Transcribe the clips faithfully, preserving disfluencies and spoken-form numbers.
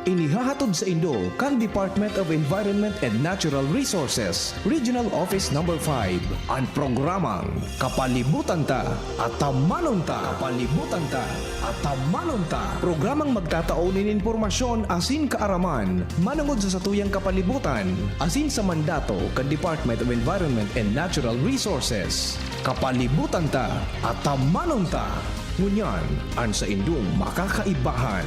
Inihahatod saindo kan Department of Environment and Natural Resources, Regional Office Number five, an programang Kapalibutan Ta, Atamanon Ta. Kapalibutan Ta, Atamanon Ta. Programang magtatao nin impormasyon asin kaaraman manongod sa satuyang kapalibutan asin sa mandato kan Department of Environment and Natural Resources. Kapalibutan Ta, Atamanon Ta. Ngunyan, an saindong makakaibahan.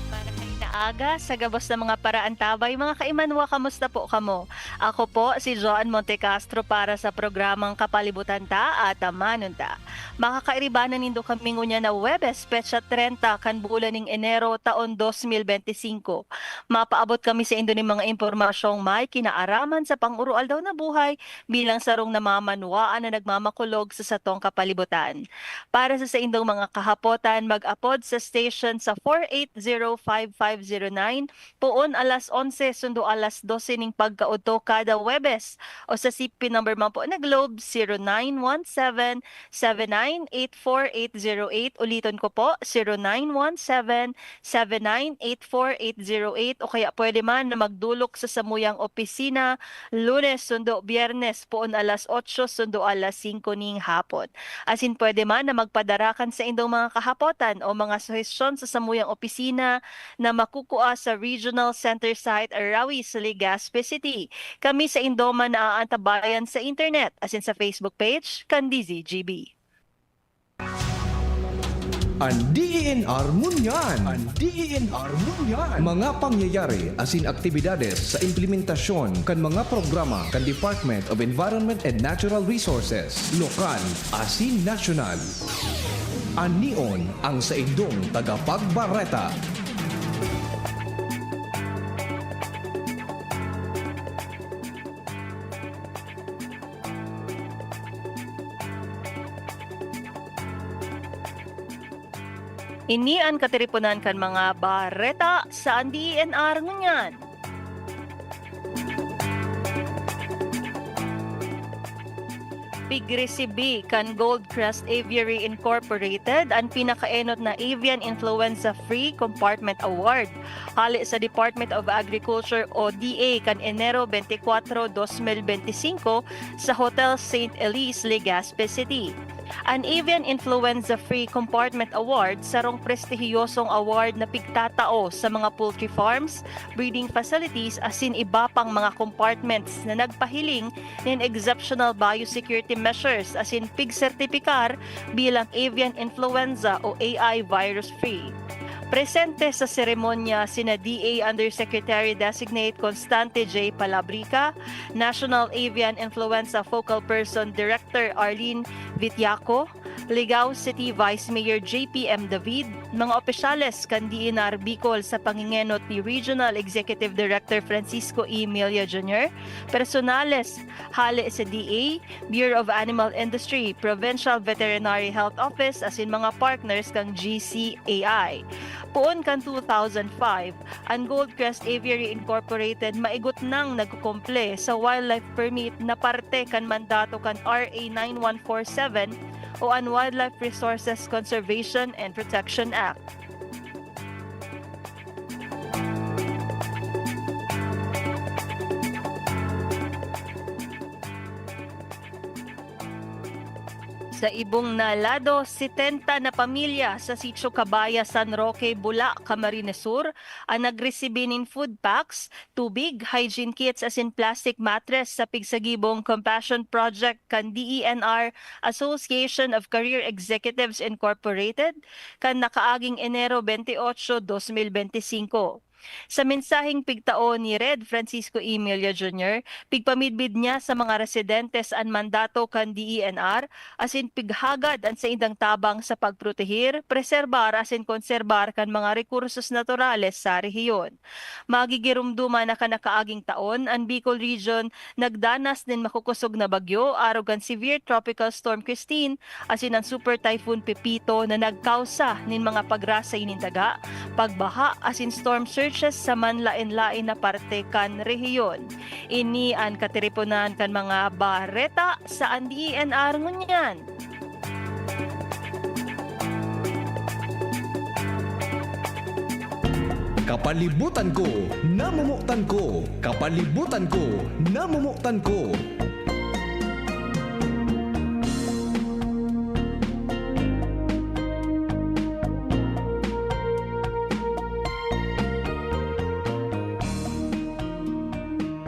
Maray na aga sa gabos na mga paraantabay, mga kaimanwa, kamusta po kamo? Ako po si Joan Montecastro para sa programang Kapalibutan Ta, Atamanon Ta. Makakairibanan nindo kami ngunyan na Huwebes, petsa trenta kan bulan ning Enero, taon dos mil bente singko. Mapaabot kami saindo nin mga impormasyong may kinaaraman sa pang-uroaldaw na buhay bilang sarong namamanwaan na nagmamakulog sa satong kapalibutan. Para sa saindong mga kahapotan, mag-apod sa station sa four eight zero five five zero nine, poon alas onse sundo alas dose ning pagkaodto kada Huwebes, o sa C P number man po na Globe, zero nine one seven, seven nine eight four eight zero eight. Uliton ko po, zero nine one seven, seven nine eight four eight zero eight, o kaya pwede man na magdulok sa samuyang opisina, Lunes sundo Biyernes, poon alas otso sundo alas singko ning hapon. Asin pwede man na magpadara kan saindong mga kahapotan o mga suhestyon sa samuyang opisina na makukua sa Regional Center Site, Arawi, sa Legazpi City. Kami saindo man naaantabayan sa internet asin sa Facebook page kan D Z G B. An D E N R ngunyan. An D E N R ngunyan. Mga pangyayari asin aktibidades sa implementasyon kan mga programa kan Department of Environment and Natural Resources, lokal asin nasyonal. Anion ang saindong tagapagbareta. Ini an katiriponan kan mga bareta sa N D E N R ngunyan. Pigresibi kan Gold Crest Aviary Incorporated an pinakaenot na Avian Influenza Free Compartment Award hale sa Department of Agriculture o D A kan Enero twenty-four, dos mil bente singko sa Hotel Saint Elise, Legazpi City. An Avian Influenza Free Compartment Award sarong prestihiyosong award na pigtatao sa mga poultry farms, breeding facilities asin iba pang mga compartments na nagpahiling nin exceptional biosecurity measures asin pigsertipikar bilang avian influenza o A I virus-free. Presente sa seremonya sina D A Undersecretary Designate Constante J Palabrica, National Avian Influenza Focal Person Director Arlene Vitiaco, Ligao City Vice Mayor J P M David, mga opisyales kan D E N R Bicol sa pangingenot ni Regional Executive Director Francisco E. Milla Junior, personales hale sa D A, Bureau of Animal Industry, Provincial Veterinary Health Office asin mga partners kan G C A I. Poon kan two thousand five, an Gold Crest Aviary Incorporated maigot nang nagkukumple sa wildlife permit na parte kan mandato kan R A nine one four seven o an Wildlife Resources Conservation and Protection Act. Sa ibong na lado, setenta na pamilya sa Sitio Cabaya, San Roque, Bula, Camarines Sur, an nagresibi nin food packs, tubig, hygiene kits asin plastic mattress sa pigsagibong Compassion Project kan D E N R Association of Career Executives Incorporated kan nakaaging Enero twenty-eight, dos mil bente singko. Sa mensaheng pigtao ni Red Francisco E. Milla Junior, pigpamidbid niya sa mga residentes an mandato kan D E N R asin pighagad an saindang tabang sa pagproteher, preserbar asin konserbar kan mga rekursos naturales sa rehiyon. Magigiromdoman na kan nakaaging taon, an Bicol Region nagdanas nin makukosog na bagyo arog kan Severe Tropical Storm Christine asin an Super Typhoon Pepito na nagkausa nin mga pagrasay nin daga, pagbaha asin storm surge churches sa manlaen-laen na parte kan rehiyon. Ini an katiriponan kan mga bareta sa D E N R ngunyan. Kapalibutan ko, namomotan ko. Kapalibutan ko, namomotan ko.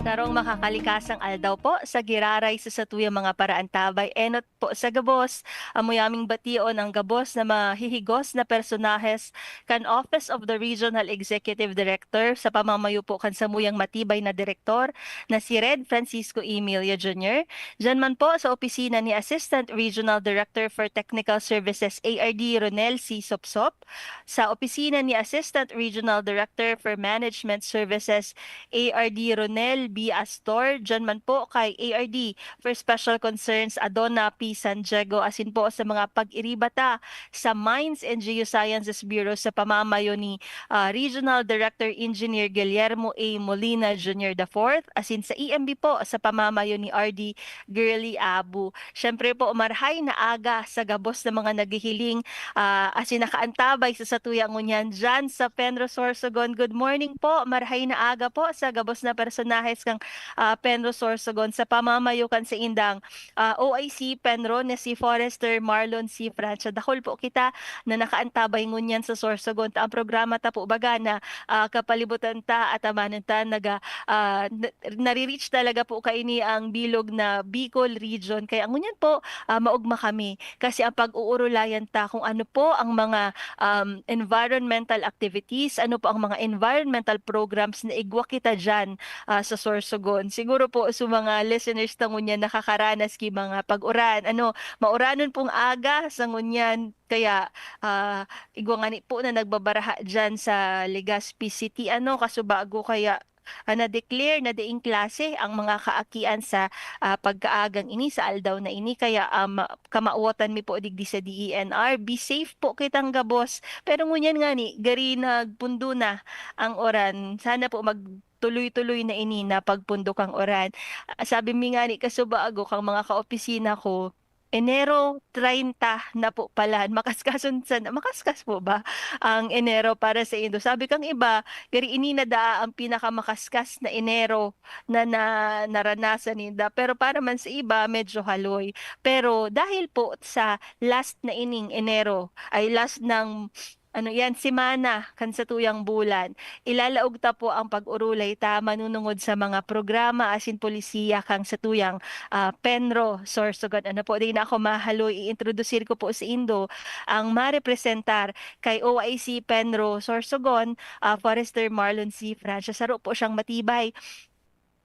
Sarong makakalikasang aldaw po sa giraray sa satuyang mga paraantabay. Enot po sa gabos, amo yaming bation ang gabos na mahihigos na personahes kan Office of the Regional Executive Director sa pamamayo po kan samuyang matibay na direktor na si Red Francisco Emilio Junior. Diyan man po sa opisina ni Assistant Regional Director for Technical Services, A R D, Ronel C. Sopsop, sa opisina ni Assistant Regional Director for Management Services, A R D, Ronel B. Astor, diyan man po kay A R D for Special Concerns, Adona P. San Diego, asin po sa mga pag-iribata sa Mines and Geosciences Bureau sa pamamayo ni, ah, Regional Director Engineer Guillermo A. Molina Junior the fourth, asin sa E M B po sa pamamayo ni R D Girly Abu. Siyempre po, marhay na aga sa gabos na mga naghihiling, ah, asin nakaantabay sa satuya ngunyan diyan sa Penro Sorsogon. Good morning po, marhay na aga po sa gabos na personahes kang, ah, Penro Sorsogon sa pamamayo kan saindang, ah, O I C Penro na si Forester Marlon C. Francia. Dakul po kita na nakaantabay ngunyan sa Sorsogon. Ta ang programa ta po baga na, ah, kapalibutan ta, atamanan ta, naga, ah, na nare-reach talaga po kaini ang bilog na Bicol region. Kaya ngunyan po, ah, maogma kami kasi ang pag-uurulayan ta kung ano po ang mga, um, environmental activities, ano po ang mga environmental programs na igwa kita diyan, ah, sa Sorsogon. Siguro po sa mga listeners ta ngunyan nakakaranas ki mga pag-uran, ano, mauranon pong aga sa ngunyan. Kaya, ah, igwa ngani po na nagbabaraha diyan sa Legazpi City, ano, kasubago kaya, ah, na-declare na daing klase ang mga kaakian sa, ah, pagkaagang ini, sa aldaw na ini. Kaya, um, kamawotan mi po digdi sa D E N R, be safe po kitang gabos. Pero ngunyan ngani, gari nagpundo na ang uran. Sana po magtuloy-tuloy na ini na pagpundo kang uran. Ah, sabi mi ngani kasubago kang mga kaopisina ko, Enero treinta na po pala, makaskason sana, makaskas po ba ang Enero para sa indo? Sabi kang iba, gari ini na daa ang pinakamakaskas na Enero na, na naranasan ninda. Pero para man sa iba, medyo haloy. Pero dahil po sa last na ining Enero, ay last ng ano yan, semana kan satuyang bulan, ilalaog ta po ang pag-urulay ta manunungod sa mga programa asin polisiya kan satuyang, ah, Penro Sorsogon. Ano po, di na ako mahaloy, i-introdusir ko po sa indo ang marepresentar kay O I C Penro Sorsogon, ah, Forester Marlon C. Francia. Saro po siyang matibay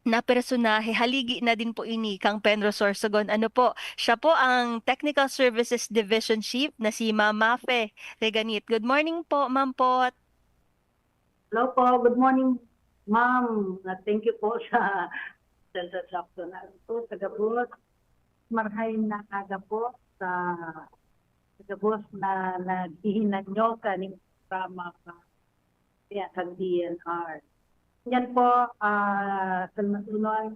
na personahe, haligi na din po ini kang Penro Sorsogon. Ano po, siya po ang Technical Services Division Chief na si Ma'am Mafe Reganit. Good morning po, Ma'am Pot. Hello po, good morning, ma'am. Uh, thank you po sa sa sa sa po sa gabos. Marhay na aga po sa sa gabos na naghihinanyo kaning programa pa kaya kan D N R. Yan po, ah, sa matunoy,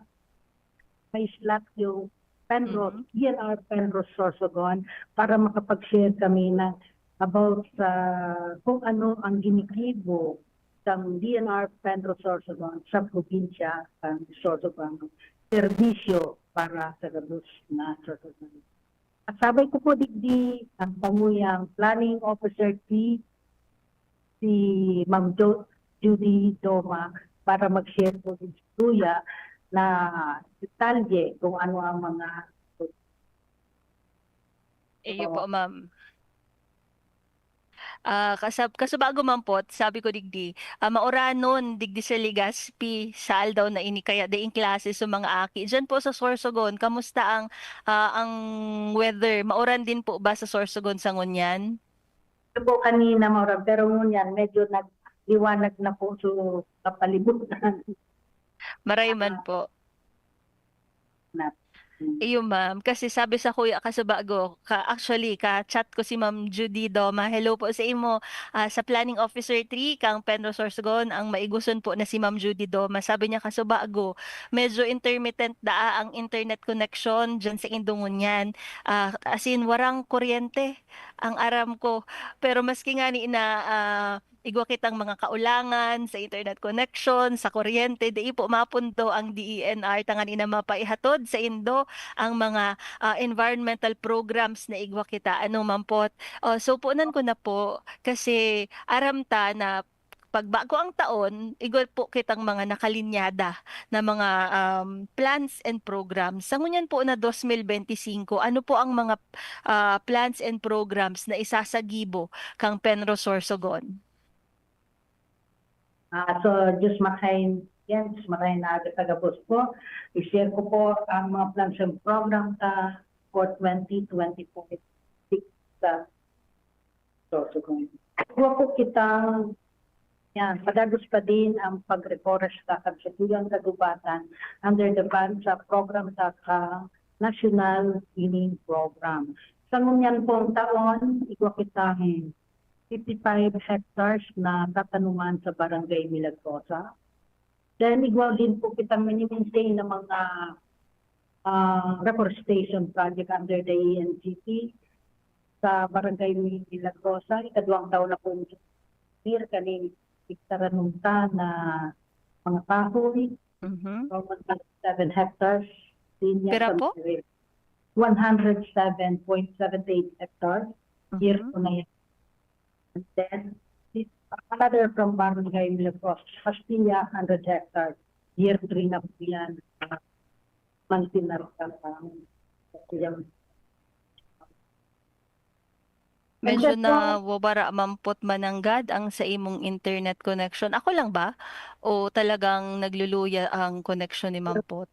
may slot yung Penro, Mhm. D N R Penro Sorsogon para makapag-share kami ng about sa kung ano ang ginigibo ng D N R Penro Sorsogon sa probinsya ng Sorsogon, serbisyo para sa gabos na Sorsogon. Kasabay ko po digdi ang panguyang planning officer si, si Ma'am Jo-, Judy Doma para mag-share po ng istorya na detalye kung ano ang mga Iyo po, ma'am. Ah, kasab kasubago man po, sabi ko digdi, ah, mauranon digdi sa Legazpi sa aldaw na ini, kaya daing klase sa mga aki. Diyan po sa Sorsogon, kamusta ang, ah, ang weather? Mauran din po ba sa Sorsogon sa ngunyan? Ito po kanina, mauran, pero ngunyan, medyo nagliwanag na po sa kapalibutan. Maray man po. Na. Iyo, ma'am. Kasi sabi sa kuya kasubago, ka, actually, ka-chat ko si Ma'am Judy Doma. Hello po sa imo. Ah, sa Planning Officer three kang Penrose Sorsogon, ang maiguson po na si Ma'am Judy Doma. Sabi niya kasubago, medyo intermittent daa ang internet connection dyan sa indo ngunyan. Ah, as in, warang kuryente ang aram ko. Pero maski ngani na, ah, igwa kitang mga kaulangan sa internet connection, sa kuryente, dai po mapundo ang D E N R tanganing na mapaihatod saindo ang mga, ah, environmental programs na igwa kita. Ano, Ma'am Pot? Oh, so, punan ko na po, kasi aram ta na pag bago ang taon, igwa po kitang mga nakalinyada na mga, um, plans and programs. Sa ngunyan po na dos mil benti singko, ano po ang mga, ah, plans and programs na isasagibo kang Penrose Sorsogon? Ah, so, Diyos marahay yan, Diyos marahay na aga sa gabos po. I-share ko po ang mga plans and program sa for twenty twenty-four sa Sorsogon. Igwa po kitang, yan, padagos pa din ang pagreforesta sa Katuyang Kagubatan under the ban sa program sa ka-, National Greening Program. Sa ngunyan pong taon, igwa kitang fifty-five hectares na tatanuman sa Barangay Milagrosa. Then, igwa din po kitang mini-maintain na mga, ah, reforestation project under the E N C P sa Barangay Milagrosa. Ikaduwang taon na po ni Sir, kaning pigtaranom ta na mga kahoy. Mhm. So, one hundred seven hectares. Din yan Pira sa po? Milagrosa. One hundred seven point seven eight hectares. Year Mhm. two na yan. And then, this, another from Barangay Milagrosa, Castilla, hundred hectares. Year three na po yan. Ah, Mantinar ka lang. Kasi yung Medyo And then po, nawawara, Ma'am Pot, mananggad ang sa imong internet connection. Ako lang ba? O talagang nagluluya ang connection ni Ma'am Pot?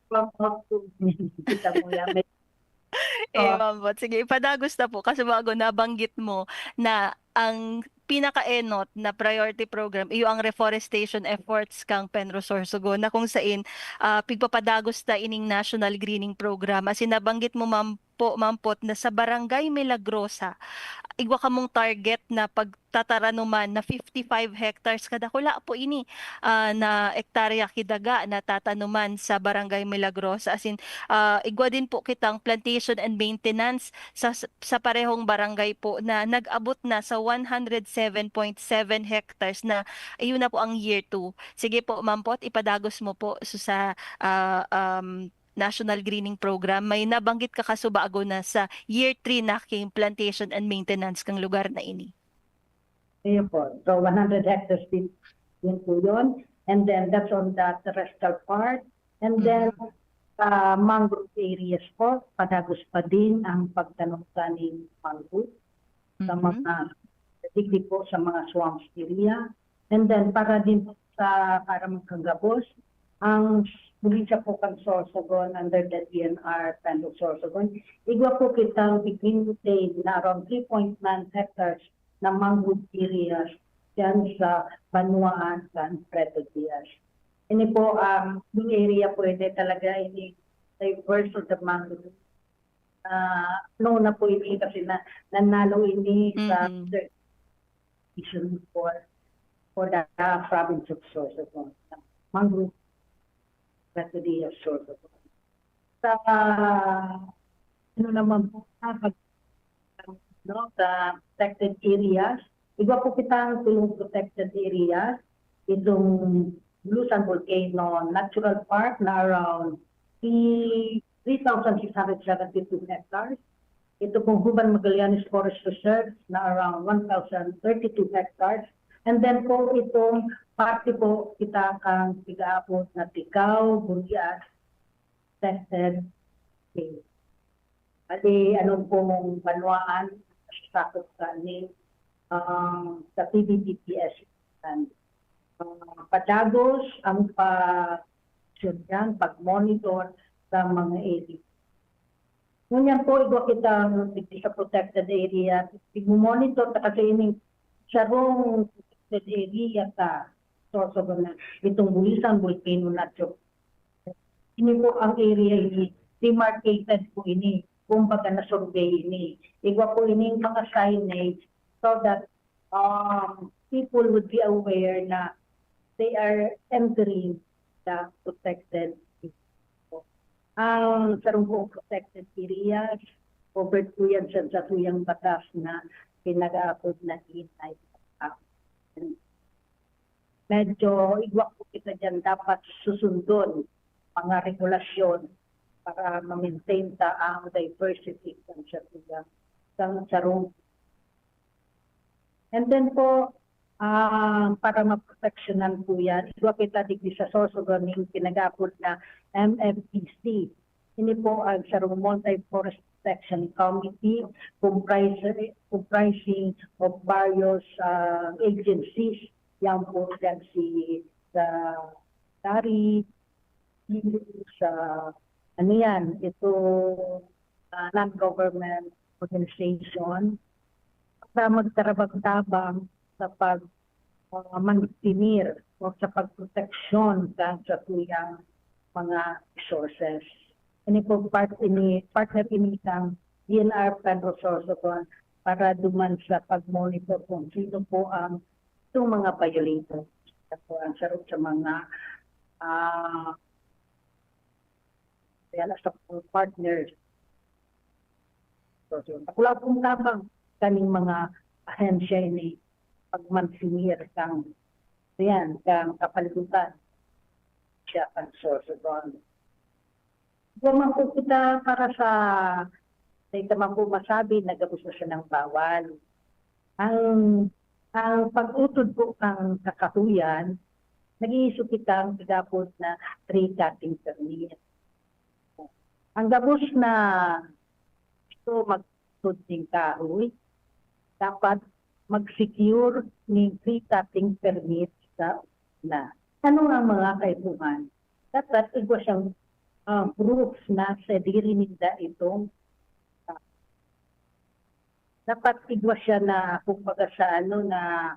Ma'am Pot, kita mo yan. May Eh, Oh. Ma'am Pot, sige, ipadagos na po. Kasi bago nabanggit mo na ang pinakaenot na priority program, iyo ang reforestation efforts kang Penrose Sorsogon, na kung sain, ah, pigpapadagos ta ining National Greening Program. As in, nabanggit mo, Ma'am po, Ma'am Pot, na sa Barangay Milagrosa, igwa kamong target na pagtataranuman na fifty-five hectares. Kadakula po ini, ah, na ektarya kidaga na tatanuman sa Barangay Milagrosa. As in, ah, igwa din po kitang plantation and maintenance sa, sa parehong barangay po na nag-abot na sa one hundred seven point seven hectares na, ayun na po ang year two. Sige po, Ma'am Pot, ipadagos mo po so sa, ah, um, National Greening Program. May nabanggit ka kasubago na sa year three na king plantation and maintenance kang lugar na ini. Ayun po. So, one hundred hectares din, yun po yun. And then, that's on the terrestrial part. And then, Mhm. sa mangrove areas po, padagos pa din ang pagtanom ta ning mangrove sa Mhm. mga, digdi po sa mga swamps area. And then, para din po sa kaaraman kang gabos, ang probinsya po kan Sorsogon under the D N R Penrose Sorsogon, igwa po kitang pig-maintain na around three point nine hectares na mangrove areas diyan sa banwaan kan Preto Diaz. Ini po, um, yung area po, hindi talaga ini diverse of the mangrove. Ah, ano na po ini kasi na, nanalo ini sa Mm-mm. Third Division for, for the province of Sorsogon. Mangrove Preto Diaz Sorsogon. Sa, ano naman po, ah, pag, no, sa protected areas, igwa po kitang tulong protected areas, itong Bulusan Volcano Natural Park na around three, three thousand six hundred seventy-two hectares. Ito pong Juban Magallanes Forest Reserve na around one thousand thirty-two hectares. And then po, itong parte po kita kang Tigaabot na Tigao, Burias, tested. Okay. Bali, anong pong banwaan, sakop sa ni, um, sa P B P P S. And, uh, padagos ang pa-, yan, pag-monitor sa mga area. Ngunyan po, igwa kita digdi sa protected area. Igmo-monitor ta kasi ining sarong protected area ta. So, so, na itong Bulisan, Volcano Nacho. Ini po ang area ini. demarcated po ini, kumbaga na-survey ini. Igwa po ining mga signage so that um, people would be aware na they are entering the protected area. Ang sarong buong protected areas, covered po yan sa, sa tuyang batas na pinag-aapod na inay. Medyo igwa po kita dyan dapat susundon mga regulasyon para ma-maintain ta ang diversity sa, sa, sa, sa sarong. And then po, ah, para maproteksyonan po yan, igwa kita digdi sa Sorsogon ning pinag-aapod na M F P C. Ini po ang sarong Multi-Forest Protection Committee comprising, comprising of various ah, agencies. Yan po yan si sa Tari, sa ano yan, ito ah, non-government organization para magtarabang-tabang sa pag ah, mantimir o sa pagproteksyon kan sa tuyang mga resources. Ini po part ini, partner ini kang D N R Pan Resource Zone para duman sa pag-monitor kung sino po ang itong mga violators. Ito po ang sarap sa mga ah, kaya sa mga partners. So, so, ako lang pong tabang kaning mga ahensya ini pagmansimir kang yan, kang kapalibutan siya ang source of honor. Huwag man po kita para sa sa ika man po masabi na gabos na siya ng bawal. Ang ang pag-utod po kang kakahuyan, nag-iiso kitang gagapod na tree cutting permit. Ang gabos na gusto magtod ning kahoy, dapat mag-secure ning tree cutting permit sa una. Ano ang mga kaipuhan? Dapat igwa siyang ah, proof na sadiri ninda itong ah, dapat igwa siya na kumbaga sa ano na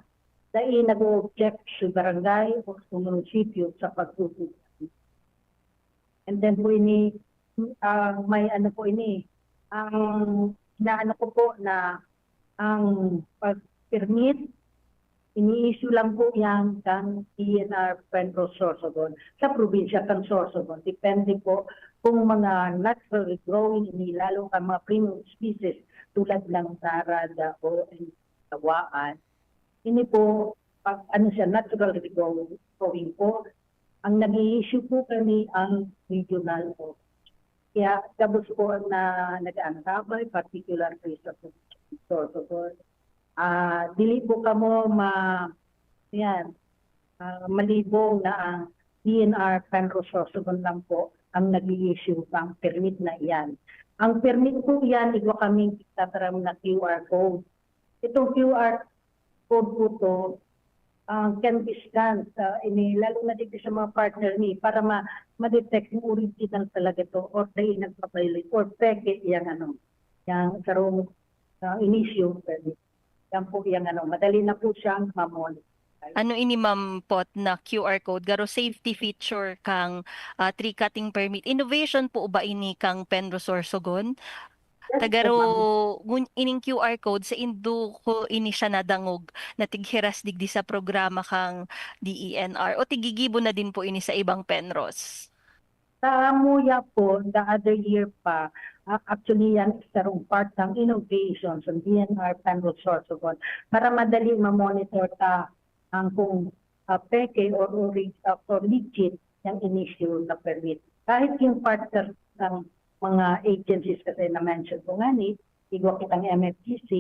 dai nag-o-object sa barangay o sa munisipyo sa pagtutupad. And then po ini, ah, may ano po ini, ang inaano ko po na ang pag-permit, ini-issue lang po yan kang D N R Penrose Sorsogon sa probinsya kan Sorsogon. Depende po kung mga naturally growing ini, lalo ang mga premium species tulad ng tarada o tawaan. Ini po, pag ano siya, naturally growing po, ang nag-i-issue po kami ang regional office. Kaya gabos po na nag-aantabay, particularly sa Sorsogon. Ah, dili po kamo ma-, yan, ah, malibong na ang D N R Penrose Sorsogon lang po ang nag-i-issue pang permit na iyan. Ang permit po iyan, igwa kaming pictogram na Q R code. Itong Q R code po to, ah, can be scanned, ah, ini, lalo na dito sa mga partner ni, para ma-, ma-detect kung original talaga to or dahil nagpa-violate or peke yang ano, yang sarong ah, in-issue permit. Yan po yung ano, madali na po siyang ma-monitor. Ano ini, Ma'am Pot, na Q R code? Garo safety feature kang ah, tree cutting permit. Innovation po ba ini kang Penrose Sorsogon? Ta garo ngun-, ining Q R code, saindo ko ini siya nadangog na tighiras digdi sa programa kang D E N R o tigigibo na din po ini sa ibang Penrose? Sa Amuya po, the other year pa, ah, actually yan sarong part ng innovation sa D N R Penrose Sorsogon para madali ma-monitor ta ang kung ah, peke or, ori- ah, or legit yung in-issue na permit. Kahit yung partner ng mga agencies kasi na-mention ko nga ni, igwa kitang M F G C,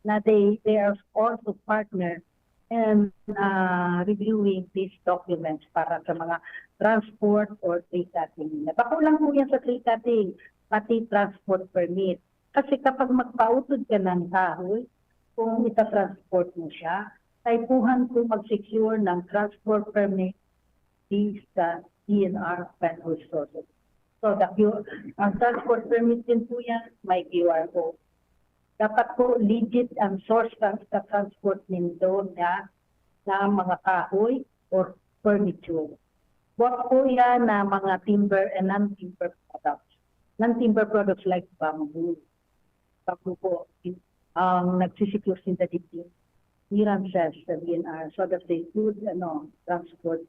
na they, they are also partner in ah, reviewing these documents para sa mga transport or tree cutting nila. Bako lang po yan sa tree cutting, pati transport permit. Kasi kapag magpautod ka ng kahoy, kung itatransport mo siya, kaipuhan ko mag-secure ng transport permit sa D N R Penrose Sorsogon. So, the Q, ang transport permit din po yan, may Q R code. Dapat po legit ang source ng itatransport nindo na, na mga kahoy or furniture. Buwat po yan na mga timber and non-timber products. non-timber products like bamboo. Bamboo po, in-, ang nagsisecure sinda digdi, clearances sa D N R so that they could, ano, transport.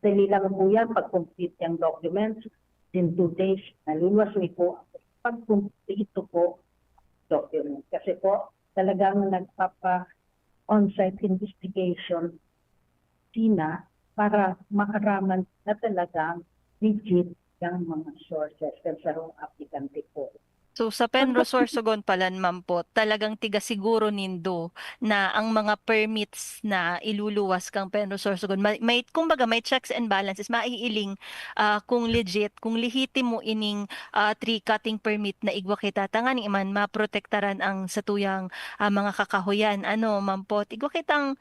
Dali lang po yan pag-complete yung documents. In two days, naluluwas mi po pag-complete po document. Kasi po, talagang nagpapa-on-site investigation sina para maaraman na talagang legit yung mga sources kan sarong aplikante po. So, sa Penro Sorsogon pala, ma'am po, talagang tiga siguro nindo na ang mga permits na iluluwas kang Penro Sorsogon, may, may, kumbaga, may checks and balances, maiiling, ah, kung legit, kung lehitimo ining, ah, tree cutting permit na igwa kita, tanganing man maprotektaran ang satuyang, ah, mga kakahuyan. Ano, ma'am po, igwa kitang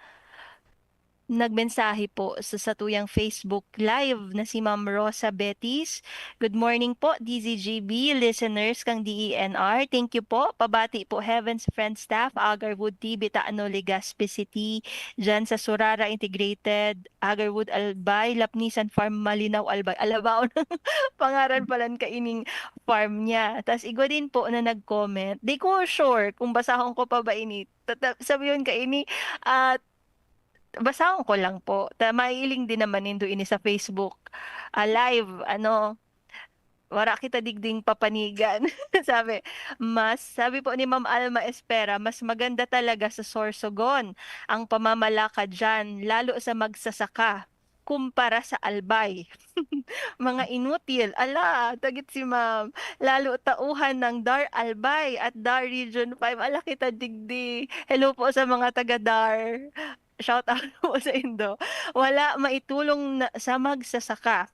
nagmensahe po sa satuyang Facebook Live na si Ma'am Rosa Betis. "Good morning po, D Z G B, listeners kang D E N R. Thank you po. Pabati po, Heaven's Friend Staff, Agarwood T V, Tacno, Legazpi City, dyan sa Surara Integrated, Agarwood, Albay, Lapnisan Farm, Malinaw, Albay." Alabao ng pangaran palan kaining farm niya. Tas igwa din po na nag-comment. Di ko sure kung basahon ko pa ba ini. Tata-, sabi yun kaini, at basahon ko lang po. Ta-, maiiling din naman nindo ini sa Facebook, ah, Live, ano, wara kita digding papanigan. Sabi, mas, sabi po ni Ma'am Alma Espera, "Mas maganda talaga sa Sorsogon ang pamamalakad diyan, lalo sa magsasaka, kumpara sa Albay." Mga inutil. Ala, tagit si Ma'am. Lalo tauhan ng DAR Albay at DAR Region five. Ala kita digdi. Hello po sa mga taga DAR. Shout out po sa indo. Wala maitulong na, sa magsasaka.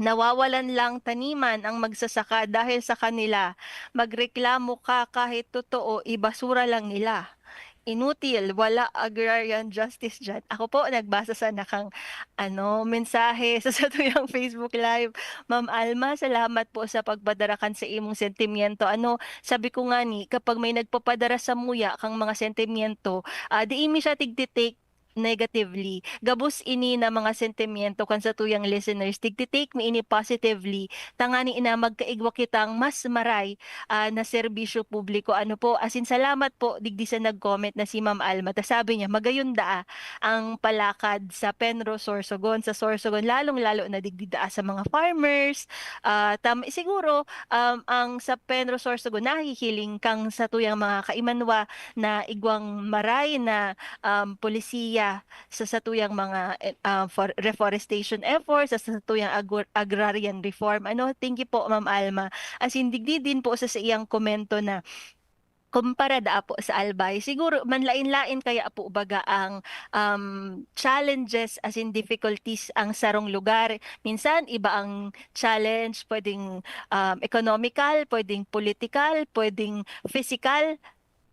Nawawalan lang taniman ang magsasaka dahil sa kanila. Magreklamo ka kahit totoo, ibasura lang nila. Inutil, wala agrarian justice dyan. Ako po, nagbasa sana kang, ano, mensahe sa satuyang Facebook Live. Ma'am Alma, salamat po sa pagpadara kan sa imong sentimiento. Ano, sabi ko nga ni, kapag may nagpapadara sa muya kang mga sentimiento, ah, di mi siya tigtitake negatively. Gabos ini na mga sentimiento kan satuyang listeners, tigtitake mi ini positively, tangani na magkaigwa kitang mas maray, ah, na serbisyo publiko. Ano po, asin salamat po digdi sa nag-comment na si Ma'am Alma. Ta sabi niya, magayon daa ang palakad sa Penro Sorsogon, sa Sorsogon, lalong-lalo na digdi daa sa mga farmers. Ah, tam-, siguro, um, ang sa Penro Sorsogon, nahihiling kang satuyang mga kaimanwa na igwang maray na, um, polisiya sa satuyang mga, eh, ah, for, reforestation efforts, sa satuyang agor-, agrarian reform. Ano, thank you po, Ma'am Alma. As in, digdi din po sa, sa iyang komento na kumpara daa po sa Albay, siguro manlain-lain kaya po baga ang, um, challenges, as in difficulties, ang sarong lugar. Minsan, iba ang challenge, pwedeng, um, economical, pwedeng political, pwedeng physical,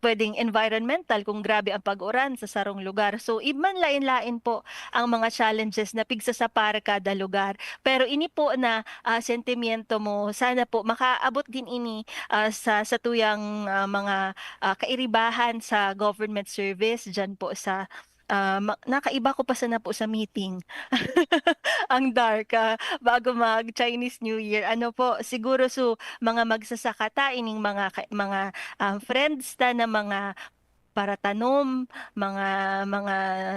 pwedeng environmental kung grabe ang pag-uran sa sarong lugar. So, i-, manlain-lain po ang mga challenges na pigsasapar kada lugar. Pero ini po na, ah, sentimiento mo, sana po makaabot din ini, ah, sa satuyang, ah, mga, ah, kairibahan sa government service diyan po sa, ah, ma-, nakaiba ko pa sana po sa meeting. Ang dark, ah, bago mag Chinese New Year. Ano po, siguro so mga magsasaka ta, ining mga ka-, mga, ah, friends ta na mga paratanom, mga, mga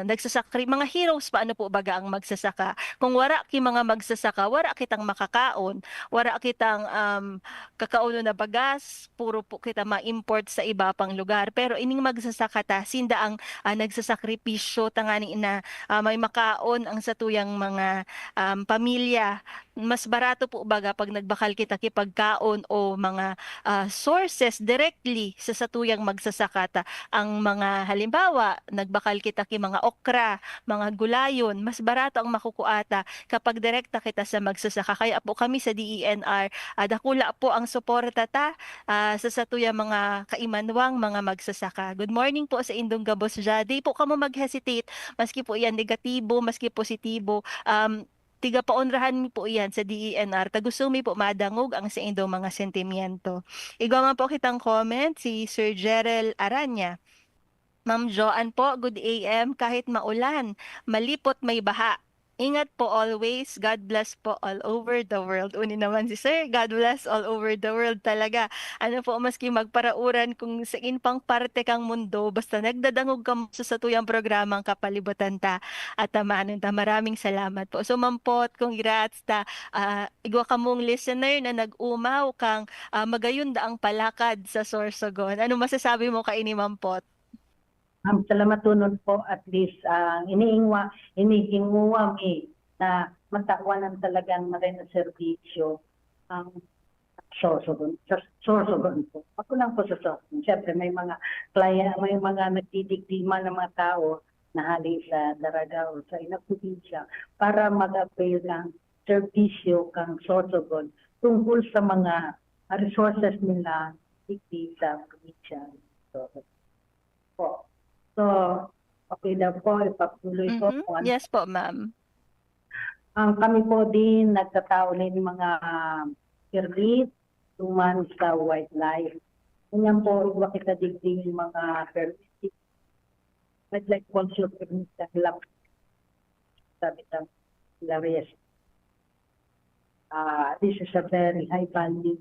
nagsasakri-, mga heroes pa, ano po baga ang magsasaka. Kung wara ki mga magsasaka, wara kitang makakaon, wara kitang, um, kakaonon na bagas, puro po kita ma-import sa iba pang lugar. Pero ining magsasaka ta, sinda ang, ah, nagsasakripisyo tangani na, ah, may makaon ang satuyang mga, um, pamilya. Mas barato po baga pag nagbakal kita ki pagkaon o mga, ah, sources directly sa satuyang magsasaka ta. Ang mga halimbawa, nagbakal kita ki mga okra, mga gulayon, mas barato ang makukua ta kapag direkta kita sa magsasaka. Kaya po kami sa D E N R, ah, dakula po ang suporta ta, ah, sa satuyang mga kaimanwang mga magsasaka. Good morning po sa indong gabos dya. Di po kamo mag-hesitate, maski po yan negatibo, maski positibo. Um, tigapaonrahan mi po iyan sa D E N R. Ta gusto mi po madangog ang saindong mga sentimiento. Igwa man po kitang comment, si Sir Jerel Aranya. Ma'am Joan po, good A M, kahit maulan, malipot may baha. Ingat po always. God bless po all over the world. Uni naman si Sir, God bless all over the world talaga. Ano po, maski magparauran kung sain pang parte kang mundo, basta nagdadangog ka sa satuyang programang Kapalibutan Ta at Tamanon Ta. Maraming salamat po. So, Ma'am Pot, congrats ta, ah, igwa kamong listener na nag-umaw kang, ah, magayon daang palakad sa Sorsogon. Ano masasabi mo kaini, Ma'am Pot? Ang salamaton po, at least, ah, iniingwa, inihinguwa mi na matawan ang talagang magandang serbisyo ang Sorsogon, sa Sorsogon po. Ako lang po sa Sorsogon. Siyempre, may mga klaya-, may mga nagdidiktima ng mga tao na hali sa Daraga o sa inang probinsya para mag-avail ng serbisyo kang Sorsogon tungkol sa mga resources nila digdi sa probinsya. So, po. So, okay daw po, ipagtuloy ko Mhm. kung ano. Yes po, ma'am. Ang kami po din, nagtatao nin mga permit duman sa wildlife. Ganyan po, igwa kita digdi yung mga permit. Wildlife control permit sa Hilak. Sabi ng Lares. Ah, this is a very high value.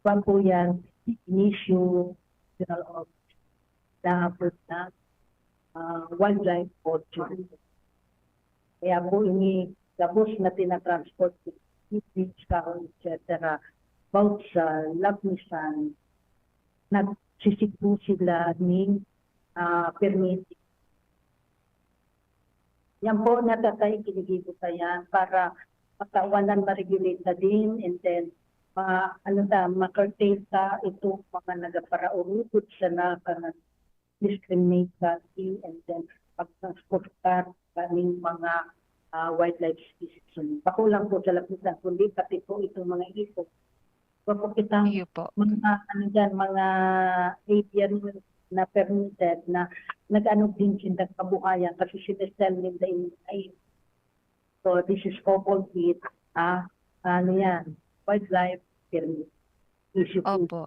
Kwan po yan, in-issue, General Office, na, na, ah, wildlife control. Kaya po ini gabos na tinatransport, seedlings, kahoy, et cetera, about sa Labnisan, nagsisigbo sila ning, ah, permit. Yan po, natatay, ginigibo ta yan para matawanan, ma-regulate ta din, and then, ma-, ano ta, ma-curtail ta itong mga nagaparaurugod sana kan discriminate body, and then pagtransportar kaning mga, ah, wildlife species. So, bako lang po sa Labnisan, kundi pati po itong mga ipon. Iba po kitang Iyo po. mga, ano dyan, mga aviary na permitted na nag-ano din sindang kabuhayan kasi sinesell ninda yung mga ipon. So, this is coupled with, ah, ano yan, wildlife permit issue po. Opo.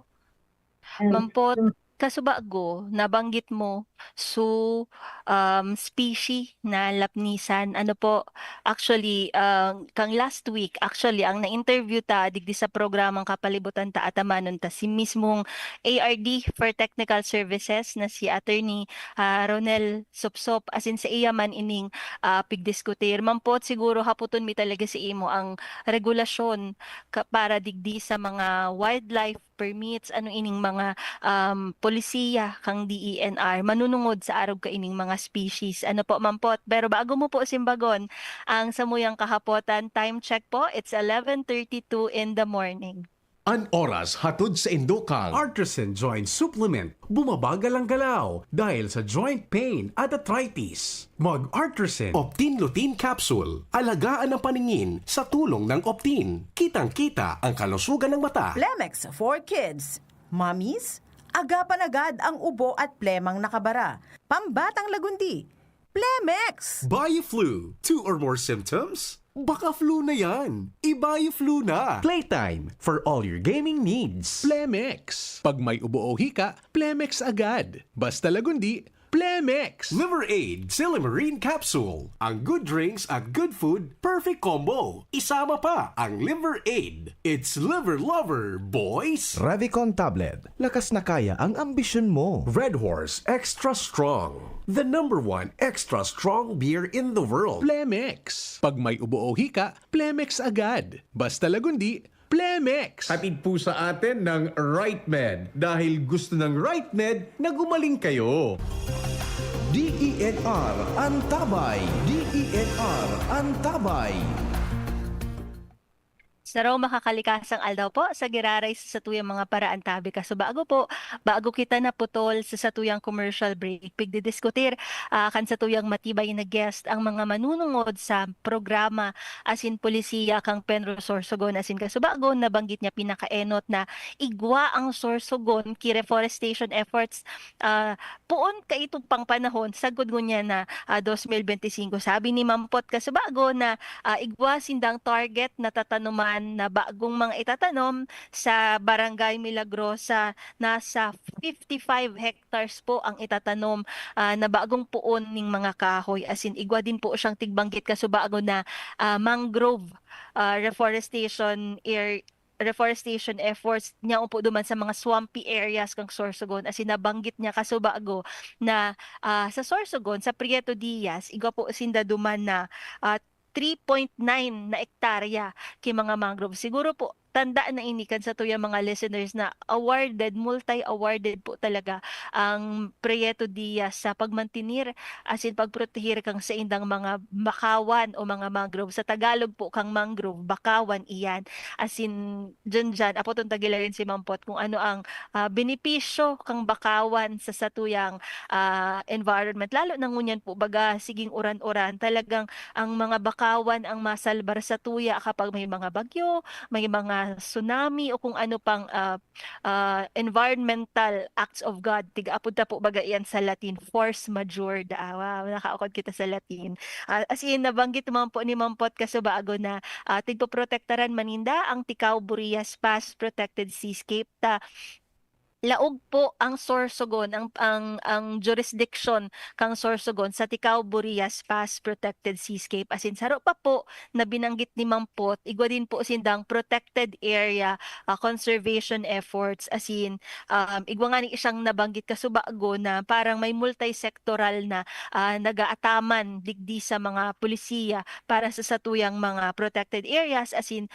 And Ma'am Pot, yung kasubago, nabanggit mo, so, um, species na Labnisan. Ano po, actually, ah, kang last week, actually, ang na-interview ta digdi sa programang Kapalibutan Ta at Tamanon Ta, si mismong A R D for Technical Services na si Attorney, ah, Ronel Sopsop, asin saiya man ining, ah, pigdiskutir. Ma'am Pot, siguro hapoton mi talaga sa imo ang regulasyon ka-, para digdi sa mga wildlife permits, ano ining mga, um, polisiya kang D E N R manunungod sa arog kaining mga species. Ano po, Ma'am Pot? Pero bago mo po simbagon ang samuyang kahapotan, time check po, it's eleven thirty-two in the morning. An oras hatod saindo kan Artisan Joint Supplement. Bumabagal ang galaw dahil sa joint pain at arthritis. Mag Artisan Optin Lutein Capsule. Alagaan ang paningin sa tulong ng Optin. Kitang-kita ang kalusugan ng mata. Plemex for Kids. Mommies, agapan agad ang ubo at plemang nakabara. Pambatang lagundi. Plemex! Bioflu. Two or more symptoms? Baka flu na yan. I-Bioflu na. Playtime for all your gaming needs. Plemex. Pag may ubo o hika, Plemex agad. Basta lagundi, Plemex. Liver Aid Silymarin Capsule. Ang good drinks at good food, perfect combo. Isama pa ang Liver Aid. It's Liver Lover, boys! Revicon Tablet. Lakas na kaya ang ambisyon mo. Red Horse Extra Strong. The number one extra strong beer in the world. Plemex. Ppag may ubo o hika, Plemex agad. Basta lagundi, Plemex. Hatid po sa atin ng Right Med dahil gusto ng Right Med na gumaling kayo. D E N R Antabay. D E N R Antabay. Saro makakalikasang aldaw po sa giraray sa satuyang mga paraantabi. Kasubago po, bago kita naputol sa satuyang commercial break, pigdidiskutir, ah, kan satuyang matibay na guest ang mga manunungod sa programa asin polisiya kang Penro Sorsogon asin kasubago. Nabanggit niya pinakaenot na igwa ang Sorsogon ki reforestation efforts, ah, poon kaitong pang panahon sagkod ngunyan na, ah, dos mil benti singko. Sabi ni Ma'am Pot kasubago na, ah, igwa sindang target na tatanuman na bagong mga itatanom sa Barangay Milagrosa, nasa fifty-five hectares po ang itatanom, ah, na bagong puon ning mga kahoy. As in, igwa din po siyang tigbanggit kasubago na, ah, mangrove, ah, reforestation ar-, reforestation efforts niya po duman sa mga swampy areas kan Sorsogon. As in, nabanggit niya kasubago na, ah, sa Sorsogon, sa Prieto Diaz, igwa po sinda duman na, ah, three point nine na ektarya ki mga mangrove. Siguro po, tanda na ini kan satuyang mga listeners na awarded, multi-awarded po talaga ang Prieto Diaz sa pagmantener, as in pagproteher kan saindang mga bakawan o mga mangrove. Sa Tagalog po, kang mangrove, bakawan iyan. As in, diyan-diyan, apoton ta giraray si Ma'am Pot kung ano ang, ah, benepisyo kang bakawan sa satuyang, ah, environment. Lalo na ngunyan po, baga, siging uran-uran, talagang ang mga bakawan ang masalbar satuya kapag may mga bagyo, may mga tsunami, o kung ano pang, ah, ah, environmental acts of God. Tiga-, apod ta po baga iyan sa Latin, force majeure. Da-, ah, wow, nakaukod kita sa Latin. Ah, as in, nabanggit man po ni Ma'am Pot kasubago na, ah, tigpoprotektaran man ninda ang Ticao-Burillas Pass Protected Seascape. Ta, laog po ang Sorsogon, ang, ang, ang jurisdiction kang Sorsogon sa Ticao-Burillas Pass Protected Seascape. As in, saro pa po na binanggit ni Ma'am Pot, igwa din po sindang protected area, ah, conservation efforts. As in, um, igwa ngani siyang nabanggit kasubago na parang may multi-sectoral na, ah, nag-aataman digdi sa mga pulisiya para sa satuyang mga protected areas. As in,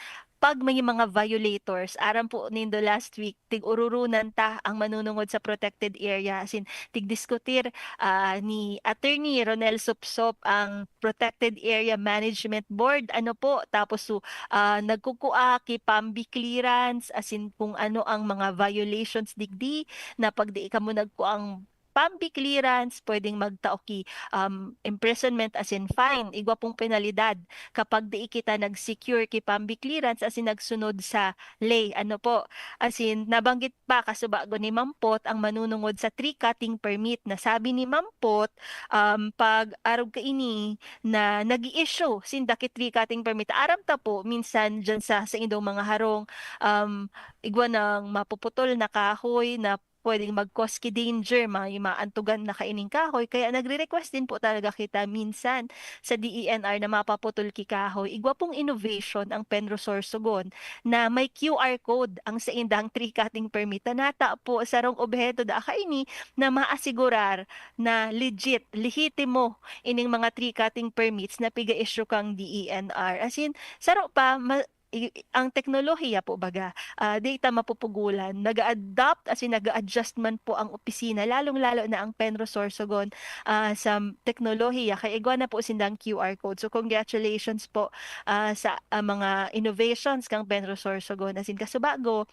pag may mga violators, aram po nindo last week, tig-ororonan ta ang manunungod sa protected area. As in, tigdiskutir, ah, ni Attorney Ronel Supsup ang Protected Area Management Board, ano po, tapos su-, ah, nagkukua ki PAMBI clearance, as in kung ano ang mga violations digdi, na pag di kamo nagkuang PAMBI clearance, pwedeng magtao ki, um, imprisonment, as in fine, igwa pong penalidad kapag di kita nag-secure ki PAMBI clearance, as in nagsunod sa ley, ano po. As in, nabanggit pa kasubago ni Ma'am Pot ang manunungod sa tree cutting permit. Nasabi ni Ma'am Pot, um, pag arog kaini na nag-i-issue sinda ki tree cutting permit. Aram ta po, minsan diyan sa, sa indong mga harong, um, igwa nang mapuputol na kahoy na pwedeng mag-cause ki danger, may maantugan na kaining kahoy. Kaya nagre-request din po talaga kita minsan sa D E N R na mapaputol ki kahoy. Igwa pong innovation ang Penrosorsogon na may Q R code ang saindang tree cutting permit. Ta nata po, sarong obheto da kaini na maasigurar na legit, lehitimo ining mga tree cutting permits na piga-issue kang D E N R. As in, saro pa, ma-, i-, ang teknolohiya po baga, ah, di ta mapupugulan. Nag-a-adapt, as in, nag-a-adjust man po ang opisina, lalong-lalo na ang Penrosorsogon, ah, sa teknolohiya. Kaya igwa na po sindang Q R code. So, congratulations po, ah, sa, ah, mga innovations kang Penrosorsogon. As in, kasubago,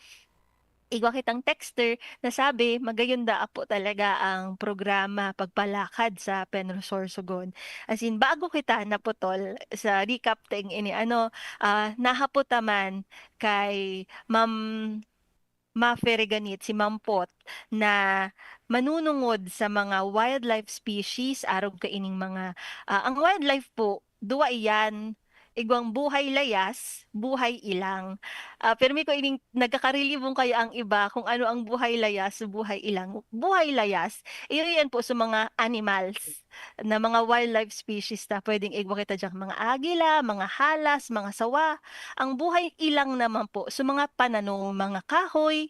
igwa kitang texter na sabi, magayon daa po talaga ang programa pagpalakad sa Penrosorsogon. As in, bago kita naputol sa recap ting ini, ano, ah, nahapot ta man kay Ma'am Mafe Reganit, si Ma'am Pot, na manunungod sa mga wildlife species, arog kaining mga, ah, ang wildlife po, duwa iyan, igwang buhay layas, buhay ilang. Ah, pirmi ko ining nagkakarelibong kaya ang iba kung ano ang buhay layas, buhay ilang. Buhay layas, iyo yan po sa mga animals, na mga wildlife species ta. Pwedeng igwa kita diyang mga agila, mga halas, mga sawa. Ang buhay ilang naman po sa mga pananom, mga kahoy,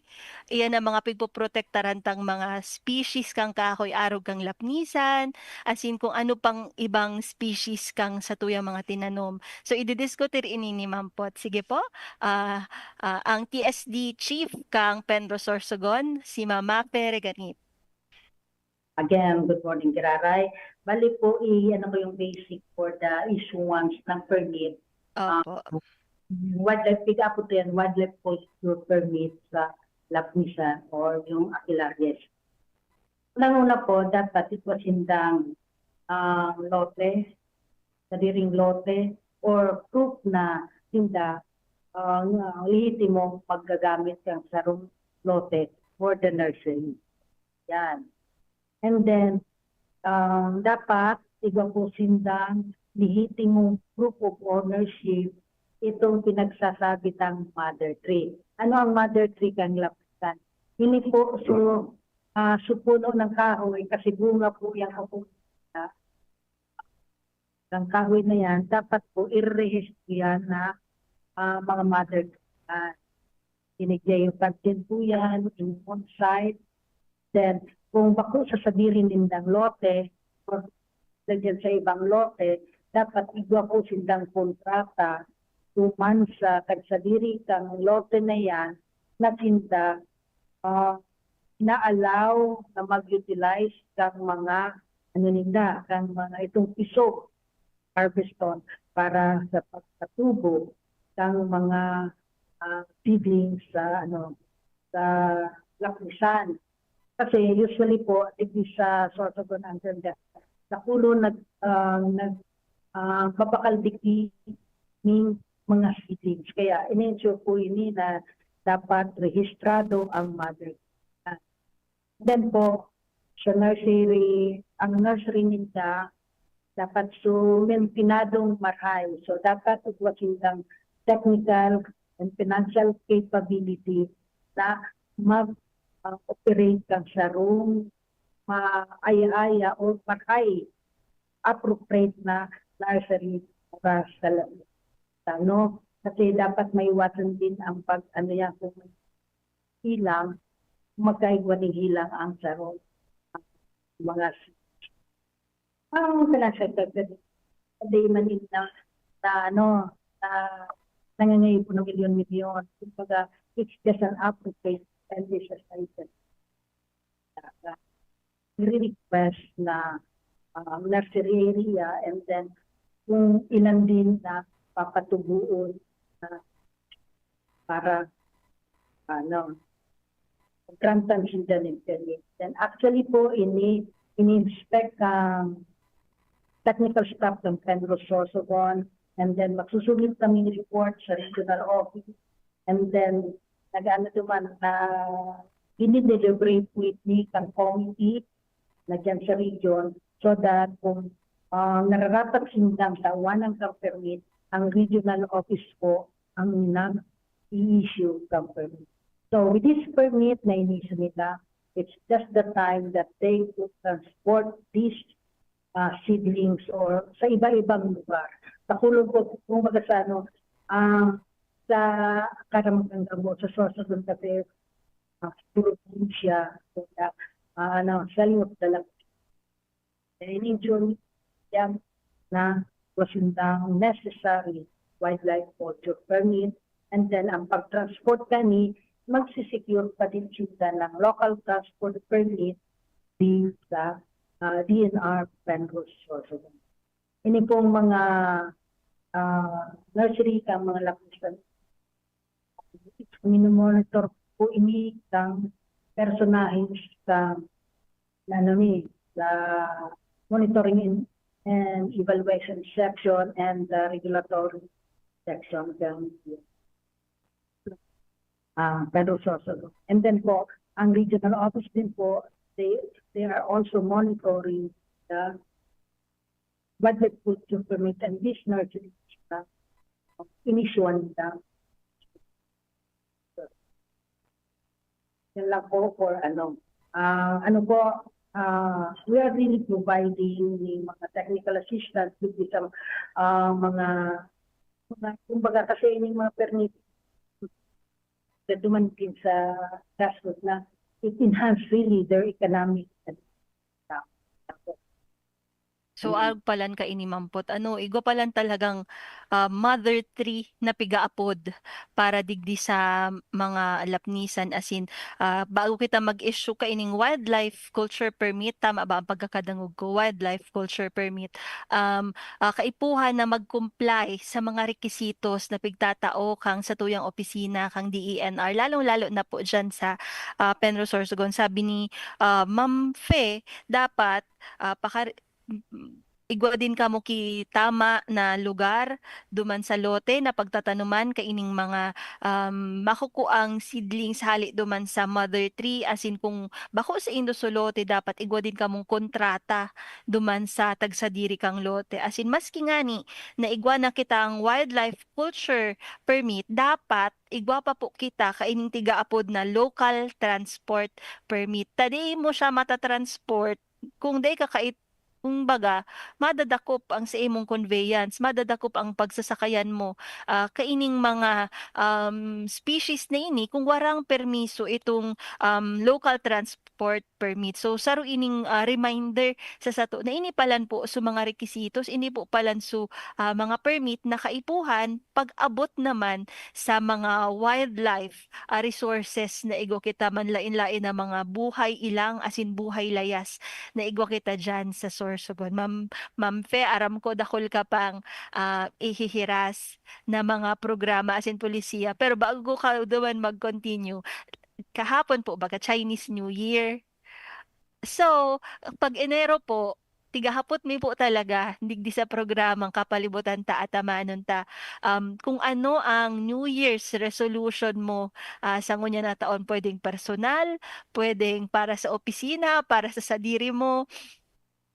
iyan ang mga pigpoprotektaran tang mga species kang kahoy arog kang lapnisan, as in kung ano pang ibang species kang satuyang mga tinanom. So, ididiskutir ini ni Ma'am Pot. Sige po, ah, ah, ang T S D chief kang Penrosorsogon, si Ma'am Mafe Reganit. Again, good morning, Kiraray. Bali po, i-ano ko yung basic for the issuance ng permit. Opo. Wildlife, pick up po yan, wildlife posture permit sa Lapnisan or yung Aquilares. Unang-una po, dapat itwa sindang, ah, lote, sadiring lote, or proof na sinda, ah, nga lehitimo paggagamit kang sarong lote for the nursery. Yan. And then, ah, dapat igwa po sindang lehitimong proof of ownership itong pinagsasabi ng mother tree. Ano ang mother tree kan lapitan? Ini po, so, ah, so puno ng kahoy, kasi bunga po yan kapag ng kahoy na yan, dapat po irehistro yan na, ah, mga mother tree. Ah, binigay yung consent po yan, in on site. Then, kung bako sa sadiri nindang lote, or lagyan sa ibang lote, dapat igwa po sindang kontrata, tuman sa tagsadiri kang lote na yan, na sinda, ah, ina-allow na mag-utilize kang mga, ano ninda, kang mga itong piso, harveston, para sa pagkatubo kang mga, ah, seedlings sa, ano, sa lapisan. Kasi usually po, digdi sa Sorsogon, until the, nakulo nag, ah, nag, ah, babakal digdi ning mga seedlings. Kaya in-ensure po ini na dapat rehistrado ang mother. Then po, sa nursery, ang nursery ninda dapat so mentenadong marahay. So, dapat igwa sindang technical and financial capability na mag, ah, operate kan sarong maaya-aya o marahay, appropriate na nursery para sa lahat. Ano? Kasi dapat maiwasan din ang pag, ano yan, kung may hilang, magkaigwa ning hilang ang sarong mga s-, ang financial sector, hindi man yun na, na, ano, na nangangaipo ng milyon-milyon. Kumbaga, it's just an appropriate expenditure item. Nire-request na, ah, nursery area, and then kung ilan din na papatubuon na para, ano, grantan sinda nin permit. Then actually po, ini, ini-inspect ang technical staff ng Penrose Sorsogon, and then magsusubmit kami ng report sa regional office, and then nag-ano naman, na dinideliberate po ini kan committee na dyan sa region, so that kung, ah, nararapat sindang tawanan kan permit, ang regional office po ang nag-i-issue kan permit. So, with this permit na in-issue nila, it's just the time that they could transport these, ah, seedlings or sa iba-ibang lugar. Sa kulong po, kumbaga sa ano, ah, sa Karamagangamo, sa Sorsogon kasi, ah, probinsya, kaya, ah, ano, sa loob talaga. Then in June, yan na igwa sindang necessary wildlife culture permit, and then ang pag-transport kani, magsisecure pa din sila ng local transport permit di sa, ah, D N R Penrose Sorsogon. Ini pong mga, ah, nursery kan mga lapisan, minomonitor po ini kan personahe sa, ano ni, sa monitoring and, and evaluation section and the regulatory section kan, ah, Penrose Sorsogon. And then po, ang regional office din po, they, they are also monitoring the budget culture permit and this nursery, uh, inisyu nila. Yan lang po for ano. Ah, ano po, ah, we are really providing ng mga technical assistance with some, ah, mga, mga, kumbaga kasi yung mga permit na dumating sa grassroots na it enhance really their economic. So, Mm. arog palan kaini, Ma'am Pot. Ano, igwa palan talagang, ah, mother tree na pigaapod para digdi sa mga lapnisan. As in, ah, bago kita mag-issue kaining wildlife culture permit, tama ba ang pagkakadangog ko? Wildlife culture permit. Um, ah, kaipuhan na mag-comply sa mga rekisitos na pigtatao kang satuyang opisina, kang D E N R, lalong-lalo na po dyan sa, ah, Penrose Sorsogon. Sabi ni, ah, Ma'am Fe, dapat, ah, pakar-, igwa din kamo ki tama na lugar duman sa lote na pagtatanuman kaining mga, um, makukuang seedlings hali duman sa mother tree, asin kung bako saindo su lote, dapat igwa din kamong kontrata duman sa tagsadiri kang lote. Asin maski ngani na igwa na kitang wildlife culture permit, dapat igwa pa po kita kaining tigaapod na local transport permit. Ta dai mo siya mata-transport kung dai ka kait-, kumbaga, madadakop ang sa imong conveyance, madadakop ang pagsasakayan mo, ah, kaining mga, um, species na ini kung warang permiso itong, um, local transport permit. So, saro ining, ah, reminder sa sato na ini palan po su mga requisitos, ini po palan su, ah, mga permit na kaipuhan pag-abot naman sa mga wildlife, ah, resources na igwa kita, manlaen-laen na mga buhay ilang asin buhay layas na igwa kita diyan sa Sorsogon. Ma'am, Ma'am Fe, aram ko dakul ka pang, ah, ihihiras na mga programa asin polisiya. Pero bago ka duman mag-continue, kahapon po, baga Chinese New Year. So, pag Enero po, tigahapot mi po talaga digdi sa programang Kapalibutan Ta, Atamanon Ta, um, kung ano ang New Year's resolution mo, ah, sa ngunyan na taon. Pwedeng personal, pwedeng para sa opisina, para sa sadiri mo.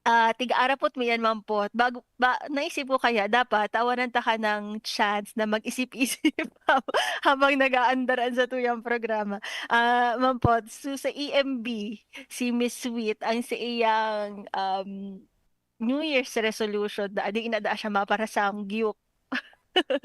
Ah, tig-arapot mi yan, Ma'am Pot. Bago, ba, naisip ko kaya dapat tawanan ta ka ng chance na mag-isip-isip hab-, habang nag-aandar an satuyang programa. Ah, Ma'am Pot, so sa E M B, si Miss Sweet, ang sa iyang, um, New Year's resolution, da-, di na daa siya maparasamgyup.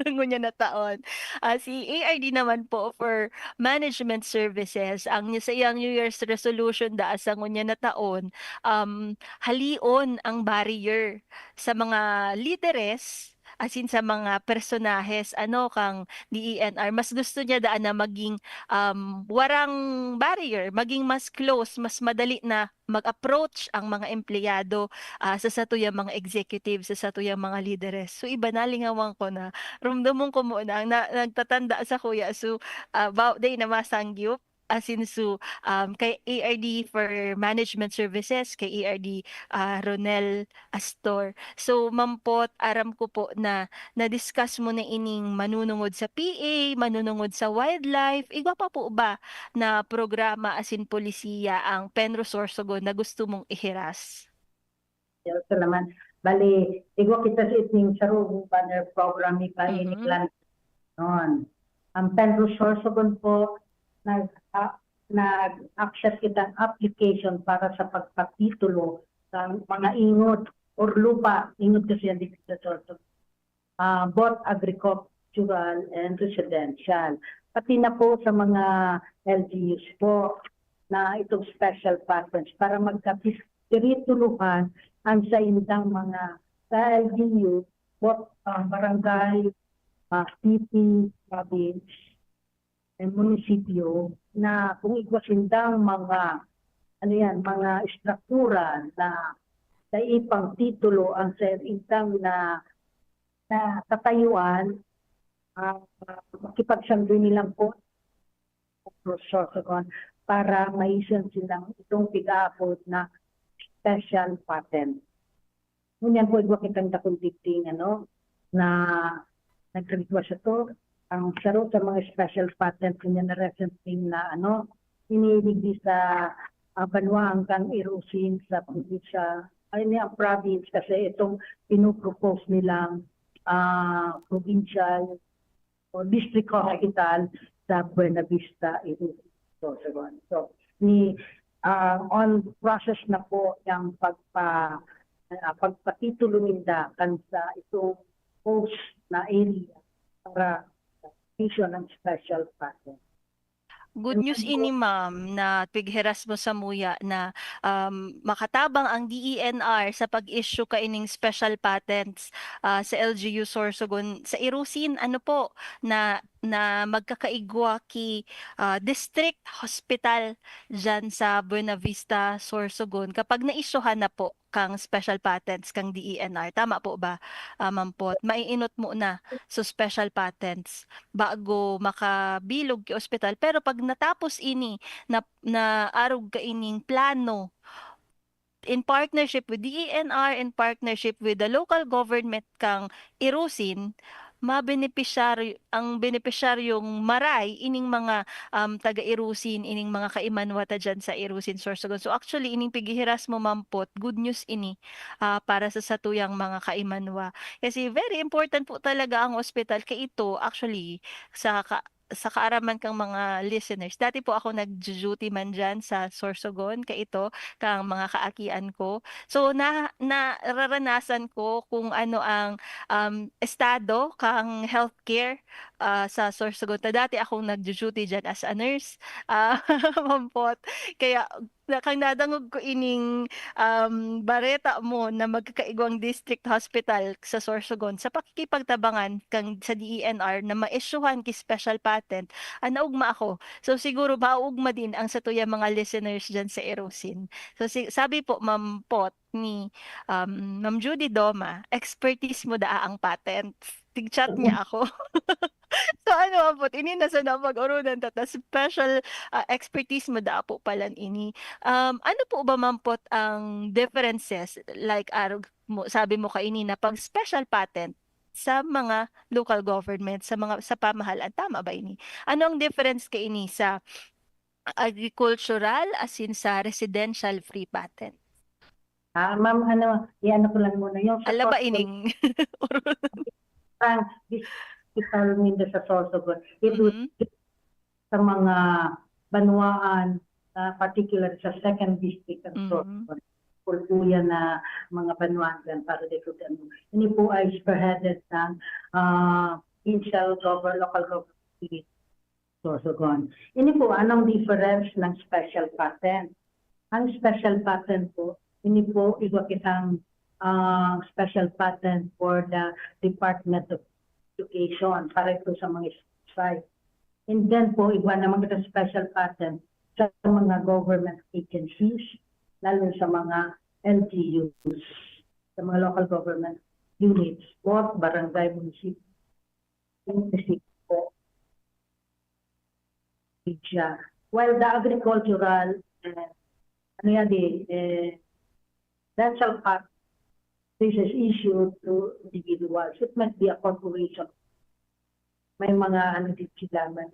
Ngunyan na taon. Ah, si A R D naman po for management services, ang sa iyang New Year's resolution daa sa ngunyan na taon, um, halion ang barrier sa mga lideres, asin sa mga personahes, ano, kang D E N R. Mas gusto niya daa na maging, um, warang barrier, maging mas close, mas madali na mag-approach ang mga empleyado, ah, sa satuyang mga executive, sa satuyang mga lideres. So, iba na, lingawan ko na. Rumdomon ko muna, ang na-, nagtatanda sa kuya. So, ah, ba-, dai na masangyup, asin so, um, kay A R D for Management Services, kay A R D, ah, Ronel Astor. So, Ma'am Pot, aram ko po na na-discuss mo na ining manunungod sa P A, manunungod sa wildlife, igwa pa po ba na programa asin polisiya ang Penrose Sorsogon na gusto mong ihiras? Yes, naman. Bali, igwa kita sa iting sarong banner program ni Panginoon Mhm. Clan noon. Ang Penrose Sorsogon po, nag-, ah, nag-accept kitang application para sa pagpatitulo sa mga ingod or lupa, ingod kasi yan dito sa Sorsogon. Ah, both agricultural and residential. Pati na po sa mga L G Us po na itong special patents para magkapis-, dirituluhan ang sa indang mga sa L G U, both, ah, barangay, ah, city, province, and munisipyo na kung igwa sindang mga, ano yan, mga estruktura na sa ipang titulo ang sa indang na, na katayuan, ah, makipagsanggoy nilang po sa Sorsogon para maisan silang itong pig-aapod na special patent. Ngunyan po, igwa kitang dakong digding, ano, na nag-request ito. Ang saro sa mga special patent ngunyan na recently na, ano, iniligdi sa, ah, banwa hanggang Irosin sa probinsya, ay, ni ang province, kasi itong pinopropose nilang, ah, provincial o district hospital sa Buenavista, Irosin. So, so, so, ni, ah, on process na po yung pagpa-, ah, pagpatitulo ninda kan sa itong post na area para issue ng special patent. Good And news then ini, po ma'am, na pighiras mo samuya na, um, makatabang ang D E N R sa pag-issue kaining special patents, ah, sa L G U Sorsogon. Sa Irosin, ano po, na, na magkakaigwa ki, ah, district hospital diyan sa Buenavista, Sorsogon, kapag na-issuehan na po kang special patents kang D E N R. Tama po ba, ah, Ma'am Pot? Maiinot mo na sa special patents bago makabilog ki ospital. Pero pag natapos ini, na, na arog kaining plano, in partnership with D E N R, in partnership with the local government kang Irosin, mabenepisyaryo, ang benepisyaryong maray ining mga, um, taga-Irosin, ining mga kaimanwa ta diyan sa Irosin, Sorsogon. So, actually, ining pighihiras mo, Ma'am Pot, good news ini, ah, para sa satuyang mga kaimanwa. Kasi very important po talaga ang ospital. Kay ito, actually, sa ka-, sa kaaraman kang mga listeners, dati po ako nagdu-duty man diyan sa Sorsogon, kay ito, kang mga kaakian ko. So, na-, nararanasan ko kung ano ang, um, estado kang healthcare, ah, sa Sorsogon. Ta dati akong nagdu-duty diyan as a nurse, ah, Ma'am Pot. Kaya na, kan nadangog ko ining, um, bareta mo na magkakaigwang district hospital sa Sorsogon, sa pakikipagtabangan kan, sa D E N R na maisyuhan ki special patent, ah, naugma ako. So, siguro maugma din ang satuyang mga listeners diyan sa Irosin. So, si-, sabi po, Ma'am Pot, ni, um, Ma'am Judy Doma, expertise mo daa ang patent. Tig-chat niya ako. So, ano, Ma'am Pot, ini na sana pag-oronan ta, ta special, ah, expertise mo daa po palan ini. Um, ano po ba, Ma'am Pot, ang differences, like, arog mo, sabi mo kaini na pag special patent sa mga local government, sa mga, sa pamahalaan, tama ba ini? Ano ang difference kaini sa agricultural, asin sa residential free patent? Ah, ma'am, ano, i-ano ko lang muna, yung sa Ala ba Sorsogon, ining parang district hospital ninda sa Sorsogon, it would Mhm. sa mga banwaan, ah, particular sa second district ng Mhm. Sorsogon. Pulpuyan na mga banwaan dyan para dito sa ano. Ini po ay spearheaded ng, ah, provincial govern-, local government unit. Sorsogon. Ini po, anong difference ng special patent? Ang special patent po, ini po, igwa kitang, ah, special patent for the Department of Education, para ito sa mga site. And then po, igwa naman kitang special patent sa mga government agencies, lalo sa mga L G Us, sa mga local government units, both barangay, munisipyo, munisipyo po. Siya. While the agricultural, eh, ano yan eh, eh, rental pact, this is issued to individuals. It might be a corporation. May mga ano din sila man.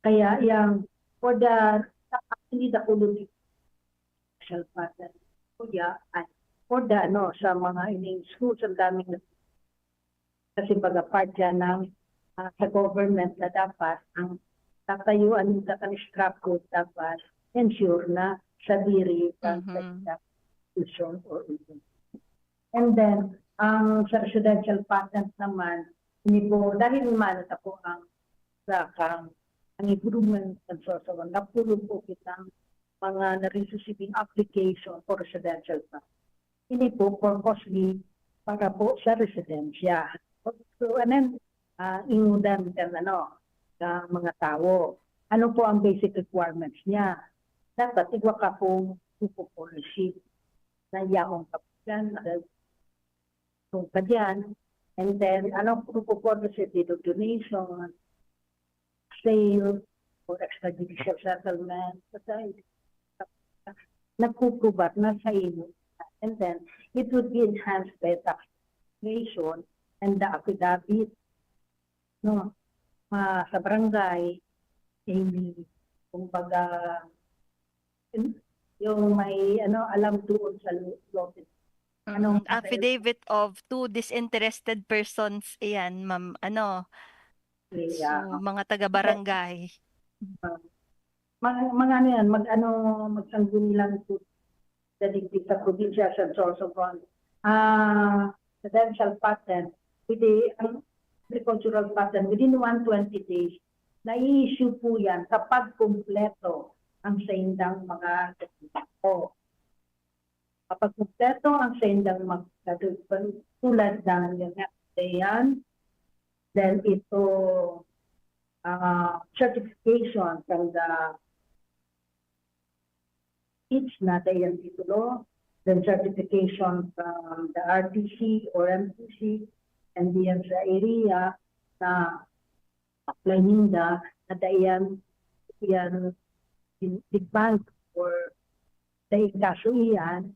Kaya yang for the, actually the quality special patent, kuya, ay, for the ano, sa mga ining schools, ang daming Kasi baga part yan ng, ah, sa government na dapat ang tatayuan nila kan structure dapat ensure na sadiri ang Mhm. Constitution or even. And then, ang sa residential patent naman, ini po, dahil man ito po ang sa kang, ang improvement and so, so on, napulo po kitang mga narisisibing application for residential patent. Ini po purposely para po sa residensya. So, and then, ah, ingudan kan ano, sa mga tawo. Ano po ang basic requirements niya? Dapat igwa ka pong proof of ownership na yaong ka po dyan, kung ka dyan. And then, anong proof of ownership? Deed of donation, sale, or extrajudicial settlement. Kasi, nagpuprobar na sa inyo. And then, it would be enhanced by tax information and the affidavit. No? Ah, sa barangay, eh, kumbaga, yung may, ano, alam doon sa lo-, lote. Mm, anong affidavit of two disinterested persons, ayan, ma'am, ano, Yeah. So, mga taga-barangay. Ah, mga, mga ano yan, mag-ano, magsangguni lang po sa digdi sa probinsya, sa Sorsogon. Ah, residential patent, pwede, ang agricultural patent, within one twenty days, nai-issue po yan kapag kumpleto ang saindang mga dokumento. Kapag kumpleto ang saindang mga dokumento, tulad ng, yun nga, yan, then ito, ah, certification from the each na dayang titulo, then certification from the R T C or M T C, and diyan sa area na apply ninda, na dayang yan, in-, in bank or daing kaso iyan,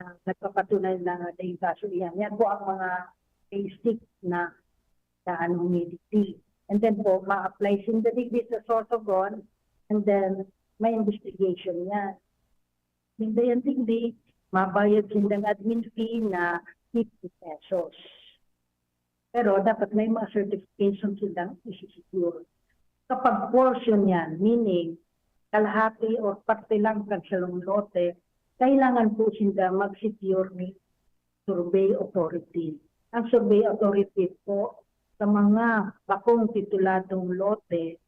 ah, nagpapatunay na daing kaso iyan. Yan po ang mga basic na, na ano, humidity. And then po, ma-apply sinda digdi sa Sorsogon, and then may investigation yan. Sinda yan digdi, mabayad sindang admin fee na fifty pesos. Pero dapat may mga certification silang isi-secure. Kapag portion yan, meaning kalahati or parte lang kan sarong lote, kailangan po sinda mag-secure ni survey authority. Ang survey authority po sa mga bakong tituladong lote,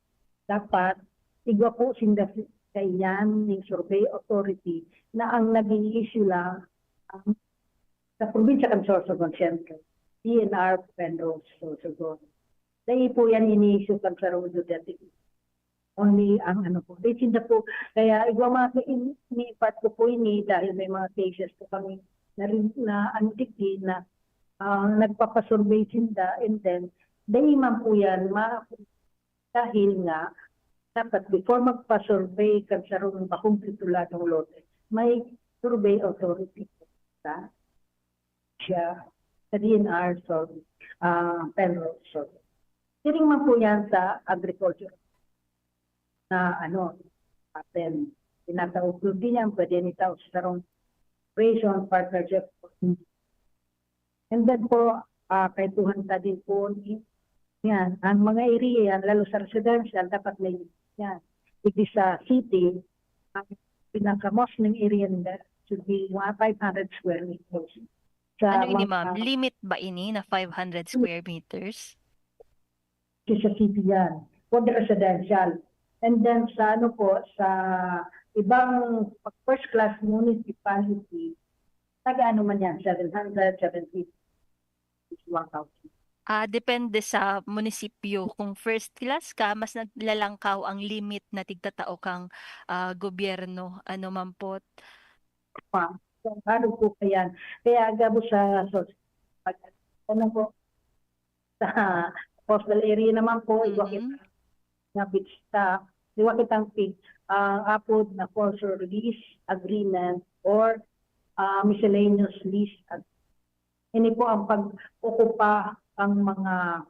dapat igwa po sinda kaiyan ning survey authority na ang nag-i-issue lang ang sa probinsya kan Sorsogon, siyempre, D N R Penrose, Sorsogon. Dai po yan ini-issue kan sarong geodetic. Only ang ano po. Di sinda po, kaya igwa mga ka-, ini-, ini-impart ko po ini dahil may mga cases po kami na rin, na ano digdi na, ah, nagpapasurvey sinda, and then, dai man po yan ma-, dahil nga, dapat before magpa-survey kan sarong bakong tituladong lote, may survey authority po sa, siya, sa D N R, so, ah, Penrose, so. Siring man po yan sa agriculture na, ano, atin, tinatawag po din yan, pwede nito sa sarong cooperation, partnership. And then po, ah, kaipuhan ta din po ni, yan, ang mga area yan, lalo sa residential, dapat may yan. Digdi sa city, ang pinaka-most ng area nila should be mga five hundred square meters. Sa Ano ini, mga ma'am? Limit ba ini na five hundred square meters? Sa city yan, for the residential. And then sa ano po, sa ibang first class municipality, nag-ano man yan, seven hundred, seven fifty, one thousand. Ah, depende sa munisipyo. Kung first class ka, mas naglalangkaw ang limit na tigtatao kang, ah, gobyerno. Ano man po? Pa. So, ano po pa yan? Kaya gabo sa, so, pag, ano po, sa coastal area naman po, iwa Mhm. kita na beach ta, iwa kitang pig, ah, apod na forfeit lease agreement or, ah, miscellaneous lease ag-, ini po ang pag-okupa ang mga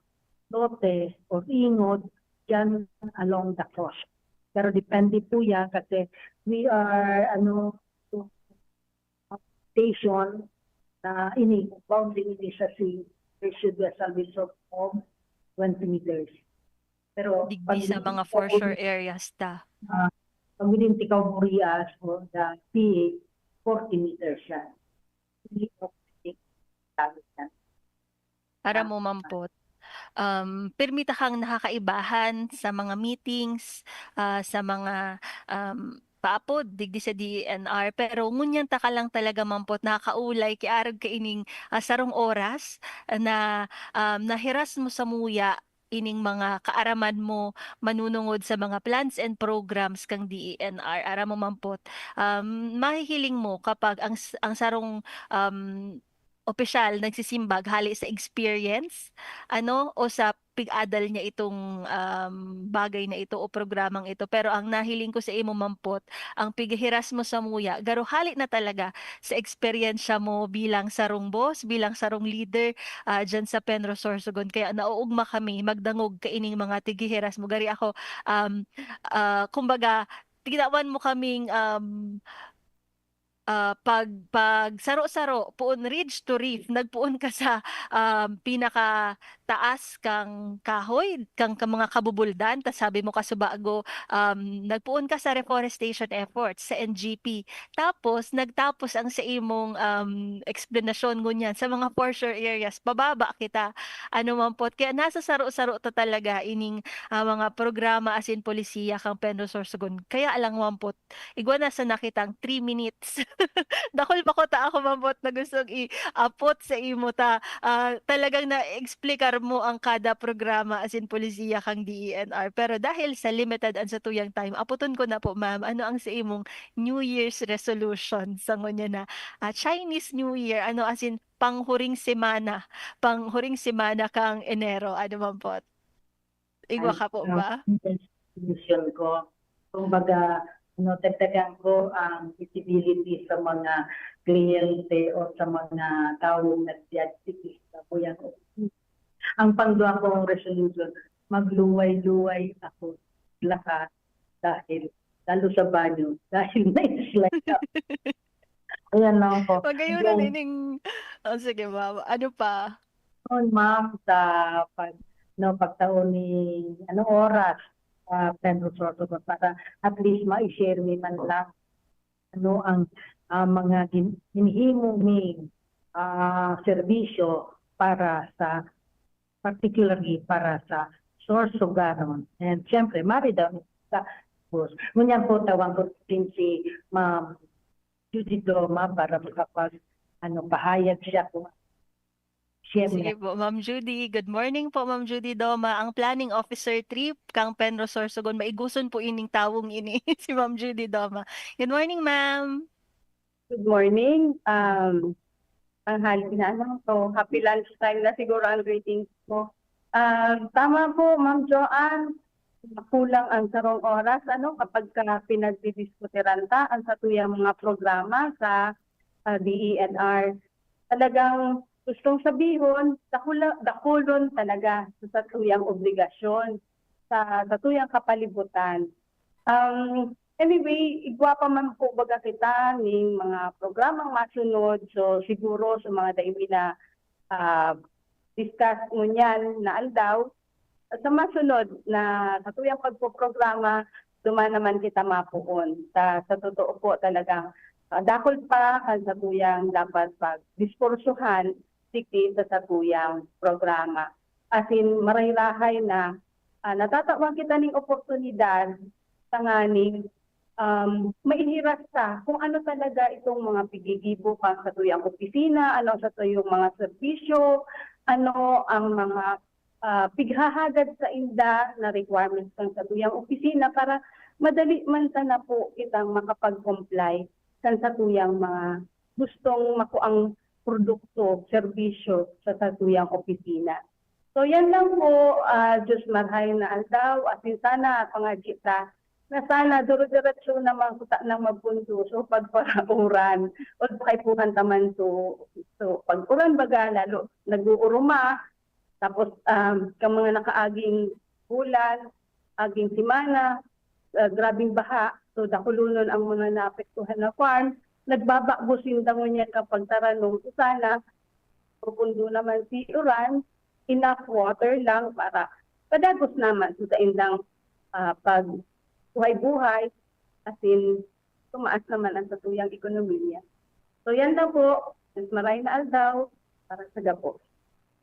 lote o ingod dyan along the coast. Pero depende po yan kasi we are, ano, station na ini, bounding ini sa sea, there should be a salvage of, of twenty meters. Pero Digdi sa mga foreshore areas ta. Pag within Ticao, Burias, or the P A, forty meters siya. Hindi po, hindi. Aram mo, Mampot, um, pirmi ta kang nakakaibahan sa mga meetings, ah, sa mga, um, paapod digdi sa D E N R, pero ngunyan ta ka lang talaga, Mampot, nakakaulay ki arog kaining, ah, sarong oras na, um, nahiras mo samuya ining mga kaaraman mo manunungod sa mga plans and programs kang D E N R. Aram mo, Mampot, um, mahihiling mo kapag ang s-, ang sarong, um, opisyal nagsisimbag hali sa experience, ano, o sa pig-adal niya itong, um, bagay na ito o programang ito. Pero ang nahiling ko sa imo, Mampot, ang pighiras mo samuya, garo hali na talaga sa eksperyensya mo bilang sarong boss, bilang sarong leader, ah, diyan sa Penrose Sorsogon. Kaya naoogma kami magdangog kaining mga tighihiras mo. Gari ako, um, ah, kumbaga, tinawan mo kaming, um, ah, pag-, pagsaro-saro, poon ridge to reef, nagpoon ka sa, um, pinakataas kang kahoy, kang, kang mga kabubuldan, tas sabi mo kasubago, um, nagpoon ka sa reforestation efforts sa N G P. Tapos, nagtapos ang sa imong, um, eksplanasyon ngunyan sa mga foreshore areas, pababa kita. Ano, Mampot? Kaya nasa saro-saro ta talaga ining, ah, mga programa asin polisiya kang Penrose Sorsogon. Kaya lang, Mampot, igwa na sana kitang three minutes. Dakul pa kuta ako, Mampot, na gustong i-apot sa imo ta, ah, talagang naeksplikar mo ang kada programa asin polisiya kang D E N R. Pero dahil sa limited ang satuyang time, apoton ko na po, ma'am, ano ang sa imong New Year's resolution sa ngunyan na, ah, Chinese New Year? Ano, asin panghuring semana, panghuring semana kang Enero, ano, Mampot? Igwa ka po ba? Mission ko. Kumbaga, ano, dagdagan ko ang visibility sa mga kliyente o sa mga taong nagdiabetes sa Buyang Opisina. Ang pangduwa kong resolution, magluway-luway ako lahat dahil, lalo sa banyo, dahil may slide up. Ayan lang po. Magayon na nining, oh, sige, ma'am. Ano pa? Yun, ma'am, sa pag, no, pagtao ni, ano, oras, ah, Penrose Sorsogon para at least ma-share mi man lang, ano, ang, ah, mga gin-, ginhimo ning, ah, serbisyo para sa, particularly para sa Sorsogon. And siyempre, mari daw sa bus. Ngunyan po, tawag ko din si Ma'am Judy Doma para makapag, ano, pahayag siya kung share Sige niya. po, Ma'am Judy. Good morning po, Ma'am Judy Doma. Ang planning officer three kang Penrose Sorsogon, maiguson po ining tawong ini, si Ma'am Judy Doma. Good morning, ma'am. Good morning. Um, tanghali na, ano? So, happy lunchtime na siguro ang greetings ko. Um, tama po, Ma'am Joanne. Kulang ang sarong oras, ano, kapag ka pinagdidiskuteran ta ang satuyang mga programa sa, ah, D E N R. Talagang gustong sabihon, dakula-, dakulon talaga sa satuyang obligasyon, sa satuyang kapalibutan. Um, anyway, igwa pa man po baga kita ning mga programang masunod. So, siguro sa mga dai mi na, ah, discuss ngunyan na aldaw, sa masunod na satuyang pagpoprograma, duman naman kita mapoon. Sa, sa totoo po talagang, ah, dakul pa kan satuyang dapat pagdiskursuhan digdi sa satuyang programa. As in, maray-rahay na, ah, natatawan kita ning oportunidad tanganing, um, maihiras ta kung ano talaga itong mga pigigibo kan satuyang opisina, ano ang satuyang mga serbisyo, ano ang mga, ah, pighahagad sainda na requirements kan satuyang opisina para madali man sana po kitang makapag-comply kan satuyang mga gustong makuang produkto, serbisyo sa satuyang opisina. So, yan lang po, ah, Diyos marhay na aldaw, asin sana pangadyi ta na sana duro-diretso naman kuta nang magpundo, so pagparauran, o kaipuhan ta man so, so pag-uran baga, lalo nag-uuruma, tapos, um, kang mga nakaaging bulan, aging semana, ah, grabing baha, so dakulonon ang mga naapektuhan na farm, nagbabakbo sinda ngunyan kan pagtaranom, so sana, profundo naman si uran, enough water lang para padagos naman sa saindang, ah, pagbuhay-buhay, asin tumaas naman ang satuyang ekonomiya. So, yan lang po. Mas maray na aldaw para sa gabos.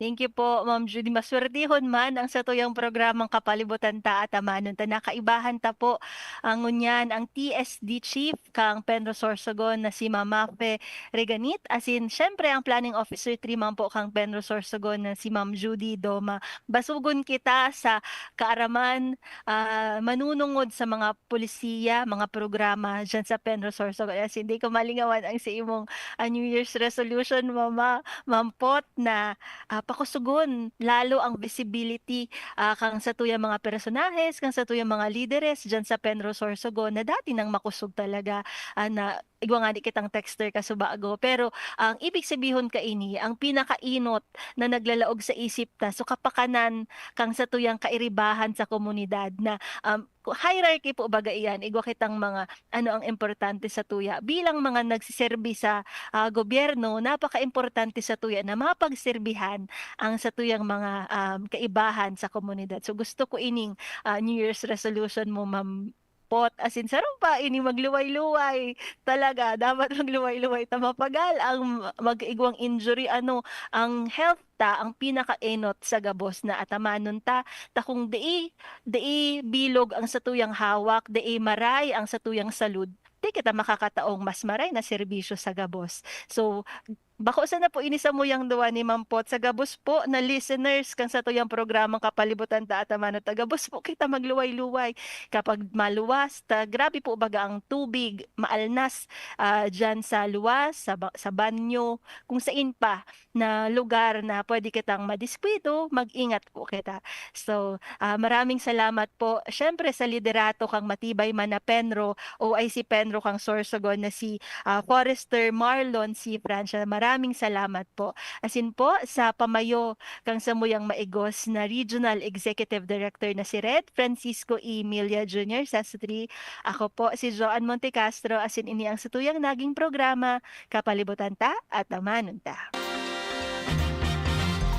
Thank you po, Ma'am Judy. Maswertehon man ang satuyang programang Kapalibutan Ta, atamanon ta, nakaibahan ta po ang ngunyan, ang T S D Chief kang Penrose Sorsogon na si Ma'am Mafe Reganit, asin siyempre ang Planning Officer three man po kang Penrose Sorsogon na si Ma'am Judy Doma. Basugon kita sa kaaraman, ah, manunungod sa mga polisiya, mga programa diyan sa Penrose Sorsogon. Asin di ko malingawan ang sa imong, ah, New Year's resolution, Mama, Ma'am Pot, na, ah, pakusugon lalo ang visibility, ah, kang satuyang mga personahes, kang satuyang mga lideres diyan sa Penrose Sorsogon na dati nang makusog talaga, ah, na igwa ngani kitang texter kasubago. Pero ang ibig sabihon kaini, ang pinakainot na naglalaog sa isip ta, so kapakanan kang satuyang kairibahan sa komunidad na, um, hierarchy po baga iyan, igwa kitang mga ano ang importante satuya. Bilang mga nagsiserbi sa, ah, gobyerno, napakaimportante satuya na mapagserbihan ang satuyang mga, um, kaibahan sa komunidad. So gusto ko ining, ah, New Year's resolution mo, Ma'am Pot. Asin, sarong pa ini magluway-luway. Talaga, dapat magluway-luway ta mapagal ang mag-igwang injury. Ano, ang health ta ang pinakaenot sa gabos na atamanon ta. Ta kung dai, dai bilog ang satuyang hawak, dai maray ang satuyang salud, di kita makakataong mas maray na serbisyo sa gabos. So, Bako sana po ini samuyang duwa ni Ma'am Pot, sa gabos po na listeners kan satuyang programang Kapalibutan Ta at Amanon Ta, gabos po kita magluway-luway. Kapag maluwas ta, grabe po baga ang tubig, maalnas, ah, diyan sa luwas, sa ba-, sa banyo, kung sain pa na lugar na pwede kitang madiskwito, mag-ingat po kita. So, ah, maraming salamat po, siyempre, sa liderato kang matibay man na Penro, O I C Penro kang Sorsogon na si, ah, Forester Marlon C. Francia. Maraming salamat po. Asin po, sa pamayo kang samuyang maigos na Regional Executive Director na si Red Francisco E. Milla Junior, Sestre. Ako po si Joan Montecastro, asin ini ang satuyang naging programa, Kapalibutan Ta at Amanon Ta.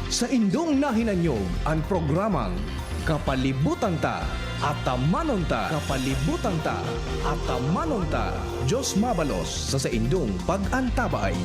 Saindong nahinanyog an programang Kapalibutan Ta, Atamanon Ta, Kapalibutan Ta, Atamanon Ta. Diyos mabalos sa saindong pag-antabay.